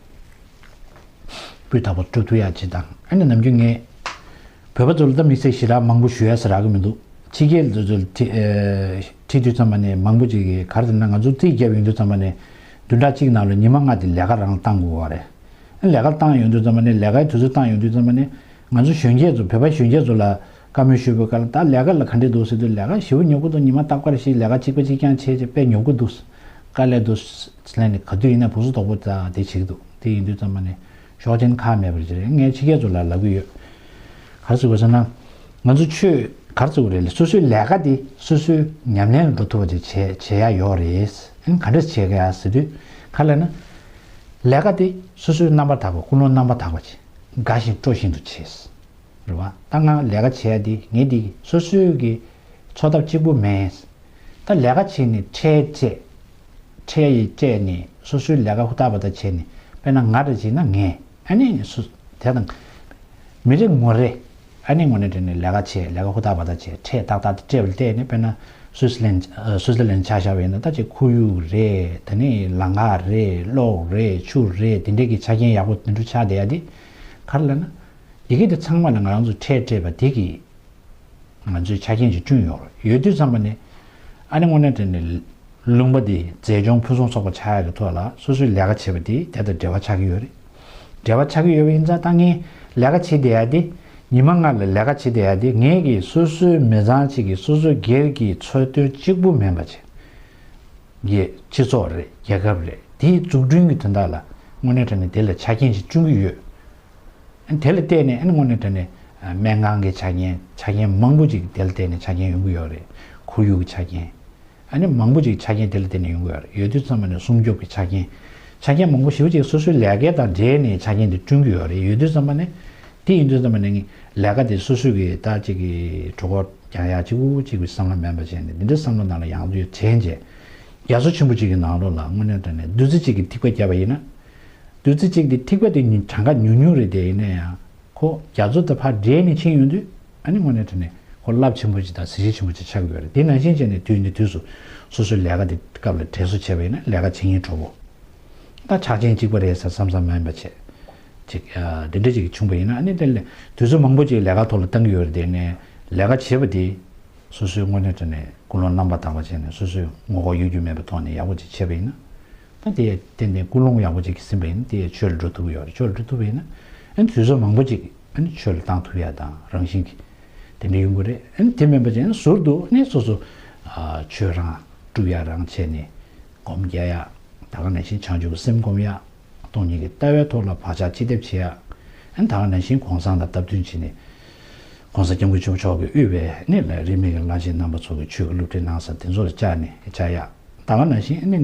སྤུས་དག་པོ་སྒྲུབ་ཐུབ་ཡ་ཅིག་དང་ཨ་ནི་ནམ་རྒྱུན་ངས། བོད་པ་ཚོ་ལ་ད་དམིགས་བསལ་ཞེ་དྲག་མང་པོ་ཞུ་ཡ་ཟེར་རག་གི་མི་འདུག་ཕྱི་རྒྱལ་དུ་ཚོ་ཁྲིད་དུས་ཙམ་པ་ནས་མང་པོ་ཅིག་གིས་ག་རེ་ཟེར་ན་ང་ཚོ་རྩིས་བརྒྱབ་ཡོང་དུས་ཙམ་པ་ནས་ བདུན་ཕྲག་གཅིག་ནང་ལ་ཉི་མ་ལྔ་དེ་ལས་ཀ་རང་བཏང་དགོས་པ་རེད། ལས་ཀ་བཏང་ཡོང་དུས་ཙམ་པ་ནས་ལས་ཀའི་དུས་ཚོད་བཏང་ཡོང་དུས་ཙམ་པ་ནས་ང་ཚོ་གཞོན་སྐྱེས་ཚོ་བོད་པ་གཞོན་སྐྱེས་ཚོ་ལ་བཀའ་མོལ་ཞུས་པའི་སྐབས་ལ་ད་ལས་ཀ་ལ་ག་འདྲས་འདུག་ཟེར་དུས་ལས་ཀ་ཞེ་པོ་ཉོབ་ཀྱི་འདུག་ཉི་མ་རྟག་པར་ཞིག་ལས་ཀ་གཅིག་པ་གཅིག་རྐྱང་བྱས་བྱས་དཔེ་ཉོབ་ཀྱི་འདུག་དཀའ་ལས་འདུག་ཟེར་ནས་ག་དུས་ཡིན་ན་བུ་སུ་དོག་པོ་ད་དེ་བྱེད་ཀྱི་འདུག་དེ་ཡིན་དུས་ཙམ་པ་ནས་ཤོག་ཆེན་ཁག་མེད་པར་བྱེད་རེད། ངས་ཕྱི་རྒྱལ་ཚོ་ལ་ལབ་ཀྱི་ཡོད། ག་རེ་ཟེར་དགོས་ཟེར་ན། ང་ཚོ་ཆོས་ག་རེ་ཟེར་དགོས་རེད་ལ་སོ་སོའི་ལས་ཀ་དེ་སོ་སོའི་ཉམས་ལེན་ལ་འགྲོ་ཐུབ་པ་ཅིག་བྱེད་བྱེད་ཡ་ཡོད་རེད། ཨ་ནི་ག་འདྲས་བྱེད་དགོས་ཡ་ཟེར་དུས་ག་ལབ་ན། ལས་ཀ་དེ་སོ་སོའི་རྣམ་པར་དག་པ་ཀུན་སློང་རྣམ་པར་དག་པ་ཅིག་དགའ་ཞིང་སྤྲོ་བཞིན་དུ་བྱེད། རེད་བ། ད་ང་ལས་ཀ་བྱེད་ཡ་དེ་ངས་དེ་སོ་སོའི་གི་འཚོ་ཐབས་གཅིག་པུ་མེད། ད་ལས་ཀ་བྱས་ནས་ཁྲལ་སྤྲད། ཁྲལ་ཡི་སྤྲད་ནས་སོ་སོའི་ལས་ཀ་ཧུར་ཐག་པ་ཐག་བྱས་ནས་དཔེར་ན་ང་འདྲ་བྱས་ན་ངས་ཨ་ནི་སུ་དེ་དང་། མི་རེ་ངོ་རེ་ཨ་ནི་དངོས་གནས་དྲན་ནས་ལས་ཀ་བྱས་ལས་ཀ་ཧུར་ཐག་པ་ཐག་བྱས་ཁྲལ་ཏག་ཏག་དེ་སྤྲད་པ་ལ་བལྟས་ནས་དཔེར་ན་སུའི་ཙི་ལན་སུའི་ཙི་ལན་ཆ་བཞག་པ་ཡིན་ན་ད་ཅིག་ཁོར་ཡུག་རེད། དེ་ནས་ལམ་ཁ་རེད། གློག་རེད། ཆུ་རེད། དེ་འདྲས་ཀྱི་ཆ་རྐྱེན་ཡག་པོ་དེ་འདྲ་ཆགས་བསྡད་ཡ་དེ་ག་རེ་ལབ་ན། ཡི་གེ་དེ་ཚང་མ་ལ་ང་རང་ཚོས་ཁྲལ་སྤྲད་པ་དེ་གིས། ང་ཚོས་ཆ་རྐྱེན་ཅིག་བསྐྲུན་ཡོད་རེད། ཡོད་དུས་ཙམ་པ་ནས་ཨ་ནི་དངོས་གནས་དྲན་ནས་ལུང་པ་འདི་མཛེས་ལྗོངས་ཕུན་སུམ་ཚོགས་པ་ཆགས་ཡག་གི་ཐོག་ལ་སོ་སོའི་ལས་ཀ་བྱེད་པ་དེ་དེ་དང་འབྲེལ་བ་ཆགས་ཀྱི་ཡོད་རེད། འབྲེལ་བ་ཆགས་ཀྱི་ཡོད་པ་ཡིན་ཙང་ད་ངས་ལས་ཀ་བྱེད་བསྡད་ཡ་དེ་ཉི་མ་ལྔ་ལ་ལས་ཀ་བྱེད་བསྡད་ཡ་དེ་ངས་ཀྱིས་སོ་སོའི་མི་ཚང་གཅིག་གི་སོ་སོའི་སྒེར་གྱི་འཚོ་དོན་གཅིག་པུ་མིན་པ་བྱས། ཀྱི་སྤྱི་ཚོགས་རེད། རྒྱལ་ཁབ་རེད། དེའི་འཛུགས་སྐྲུན་གྱི་དོན་དག་ལ་དངོས་གནས་དྲང་གནས་དེ་ལ་ཆ་རྐྱེན་ཞིག་བསྐྲུན་གྱི་ཡོད། དེ་ལ་བརྟེན་ནས་ཨ་ནི་དངོས་གནས་དྲང་གནས་སྨན་ཁང་གི་ཆ་རྐྱེན་ཆ་རྐྱེན་མང་པོ་ཅིག་དེ་ལ་བརྟེན་ནས་ཆ་རྐྱེན་ཡོང་གི་ཡོད་རེད། ཁོར་ཡུག་གི་ཆ་རྐྱེན། ཨ་ནི་མང་པོ་ཅིག་ཆ་རྐྱེན་དེ་ལ་བརྟེན་ནས་ཡོང་གི་ཡོད་རེད། ཡོད་དུས་ཙམ་པ་ནས་སྲུང་སྐྱོབ་ཀྱི་ཆ་རྐྱེན། ཆ་རྐྱེན་མང་པོ་ཞེ་པོ་ཅིག་སོ་སོའི་ལས་ཀའི་དང་འབྲེལ་ནས་ཆ་རྐྱེན་དེ་བསྐྲུན་གྱི་ཡོད་རེད། ཡོད་དུས་ཙམ་པ་ནས་དེ་ཡིན་དུས་ཙམ་པ་ནས་ངས་ལས་ཀ་དེ་སོ་སོའི་གི་ད་ཅིག་གི་གྲོད་ཁོག་རྒྱག་ཡག་གཅིག་པུ་གཅིག་པུའི་བསམ་བློ་མེད་པ་བྱས་ནས་འདི་འདྲའི་བསམ་བློ་ནང་ལ་ཡང་དུ་དྲན་བྱས། རྒྱ་མཚོ་ཆེན་པོ་གཅིག་གི་ནང་ལོགས་ལ་དངོས་གནས་དྲང་གནས་བདུད་རྩི་གཅིག་གི་ཐིགས་པ་བརྒྱབ་པ་ཡིན་ན། བདུད་རྩི་གཅིག་དེ་ཐིགས་པ་དེ་ཉུང་གྲངས་ཀ་ཉུང་ཉུང་རེད། དེ་ཡིན་ན་ཡང་ཁོ་རྒྱ་མཚོ་དང་ཕར་འདྲེས་ནས་ཕྱིན་ཡོང་དུས་ཨ་ནི་དངོས་གནས་དྲང་གནས་ཁོ་རླབས་ཆེན་པོ་ཅིག་དང་གཟི་བརྗིད་ཆེན་པོ་ཅིག་ཆགས་ཀྱི་ཡོད་རེད། དེ་ནང་བཞིན་བྱས་ནས་དུས་ནས་དུས་སུ་སོ་སོའི་ལས་ཀ་དེ་སྐབས་ལ་དྲན་གསོ་བྱས་པ་ཡིན་ན་ལས་ཀ་བྱེད་མཁན་གྲོགས་པོ། ད་ཆ་རྐྱེན་གཅིག་པ་རེད་ཟེར་བསམ་བསམ་མ་ཡིན་པ་བྱས། ཅིག་ཨ། འདི་འདྲ་ཅིག་བྱུང་བ་ཡིན་ན་ཨ་ནི་དེ་ལས་དུས་ཚོད་མང་པོ་ཅིག་ལས་ཀ་ཐོག་ལ་བཏང་གི་ཡོད་རེད། དེ་ནས་ལས་ཀ་བྱེད་པ་དེ་སོ་སོའི་དངོས་གནས་དྲང་གནས་ཀུན་སློང་རྣམ་པར་དག་པ་བྱས་ནས་སོ་སོའི་ངོ་ལྐོག་གཡོ་སྒྱུ་མེད་པའི་ཐོག་ནས་ཡག་པོ་ཅིག་བྱས་པ་ཡིན་ན། ད་དེ་ཡང་ཏན་ཏན་ཀུན་སློང་ཡག་པོ་ཅིག་གིས་ཟིན་པ་ཡིན་ན་དེ་ཡང་ཆོས་ལ་འགྲོ་ཐུབ་ཀྱི་ཡོད་རེད། ཆོས་ལ་འགྲོ་ཐུབ་པ་ཡིན་ན་ཨ་ནི་དུས་ཚོད་མང་པོ་ཅིག་ཨ་ནི་ཆོས་ལ་བཏང་ཐུབ་ཡ་དང་རང་བཞིན་གྱིས་དེ་འདྲ་ཡོང་གི་རེད། ཨ་ནི་དེ་མིན་པ་ཅིག་ཨ་ནི་ཟུར་དུ་ཨ་ནི་སོ་སོ་ཨ་ཆོས་རང་སྒྲུབ་ཡ་རང་བྱས་ནས། སྒོམ་རྒྱག་ཡག་ད་ག་ནང་བཞིན་བྱང་ཆུབ་ཀྱི་སེམས་སྒོམ་ཡག་སྟོང་ཉིད་ཀྱི་ལྟ་བའི་ཐོག་ལ་བག་ཆགས་ཅི་ཐེབས་བྱེད་ཡག་ཨ་ནི་ད་ག་ནང་བཞིན་གོང་ས་དང་སྟབས་བསྟུན་བྱས་ནས། གོང་ས་སྐྱབས་མགོན་ཆེན་པོ་མཆོག་གིས་དབུས་པའི་ཨ་ནི་ལ་རིས་མེད་ཀྱི་བླ་ཆེན་རྣམ་པ་ཚོ་གི་ཆོས་ཀྱི་སློབ་ཁྲིད་གནང་ས་དེ་ཚོ་ལ་བཅར་ནས་བཅར་ཡག་ད་ག་ནང་བཞིན་ཨ་ནི་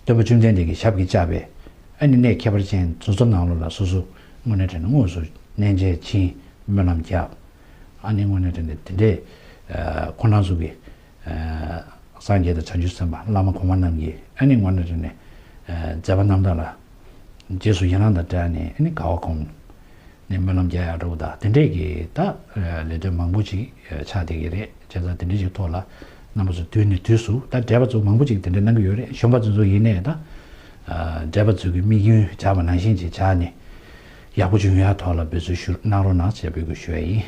སྟོན་པ་བཅོམ་ལྡན་འདས་ཀྱི་ཞབས་ཀྱིས་བཅགས་པའི་ཨ་ནི་གནས་ཁྱད་པར་ཅན་དེ་ཚོ་ནང་ལོགས་ལ་སོ་སོ་དངོས་གནས་དྲན་ནས་དངོས་སུ་གནས་མཇལ་ཕྱིན་སྨོན་ལམ་བརྒྱབ། ཨ་ནི་དངོས་གནས་དྲན་ནས་དེ་འདྲའི་ཁོང་རྣམ་ཚོ་གི་སངས་རྒྱས་དང་བྱང་ཆུབ་སེམས་དཔའ་བླ་མ་གོང་མ་རྣམས་ཀྱིས་ཨ་ནི་དངོས་གནས་དྲན་ནས་མཛད་པ་རྣམ་དག་ལ་རྗེས་སུ་ཡི་རང་དང་སྦྲགས་ནས་ཨ་ནི་དགའ་བ་སྒོམ་ནས་སྨོན་ལམ་རྒྱག་ཡག་འདྲ་བོ་དང་དེ་འདྲས་ཀྱི་ད་ལས་དོན་མང་པོ་ཅིག་ཆགས་བསྡད་ཀྱི་རེད། བྱས་ཙང་དེ་འདྲས་ཅིག་ཐོག་ལ་རྣམ་པ་ཚོ་དུས་ནས་དུས་སུ་ད་བགྲེས་པ་ཚོ་མང་པོ་ཅིག་དེ་འདྲས་གནང་གི་ཡོད་རེད། གཞོན་པ་ཚོ་ཚོ་ཡིན་ནའི་ད་བགྲེས་པ་ཚོ་གི་དམིགས་ཡུལ་བྱས་པ་ནང་བཞིན་ཅིག་བྱས་ནས་ཡག་པོ་ཅིག་ཡོང་ཡག་ཐོག་ལ་འབད་རྩོལ་ཞུ་གནང་རོགས་གནང་ཞེས་འབོད་སྐུལ་ཞུ་ཡ་ཡིན།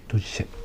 ཐུགས་རྗེ་ཆེ།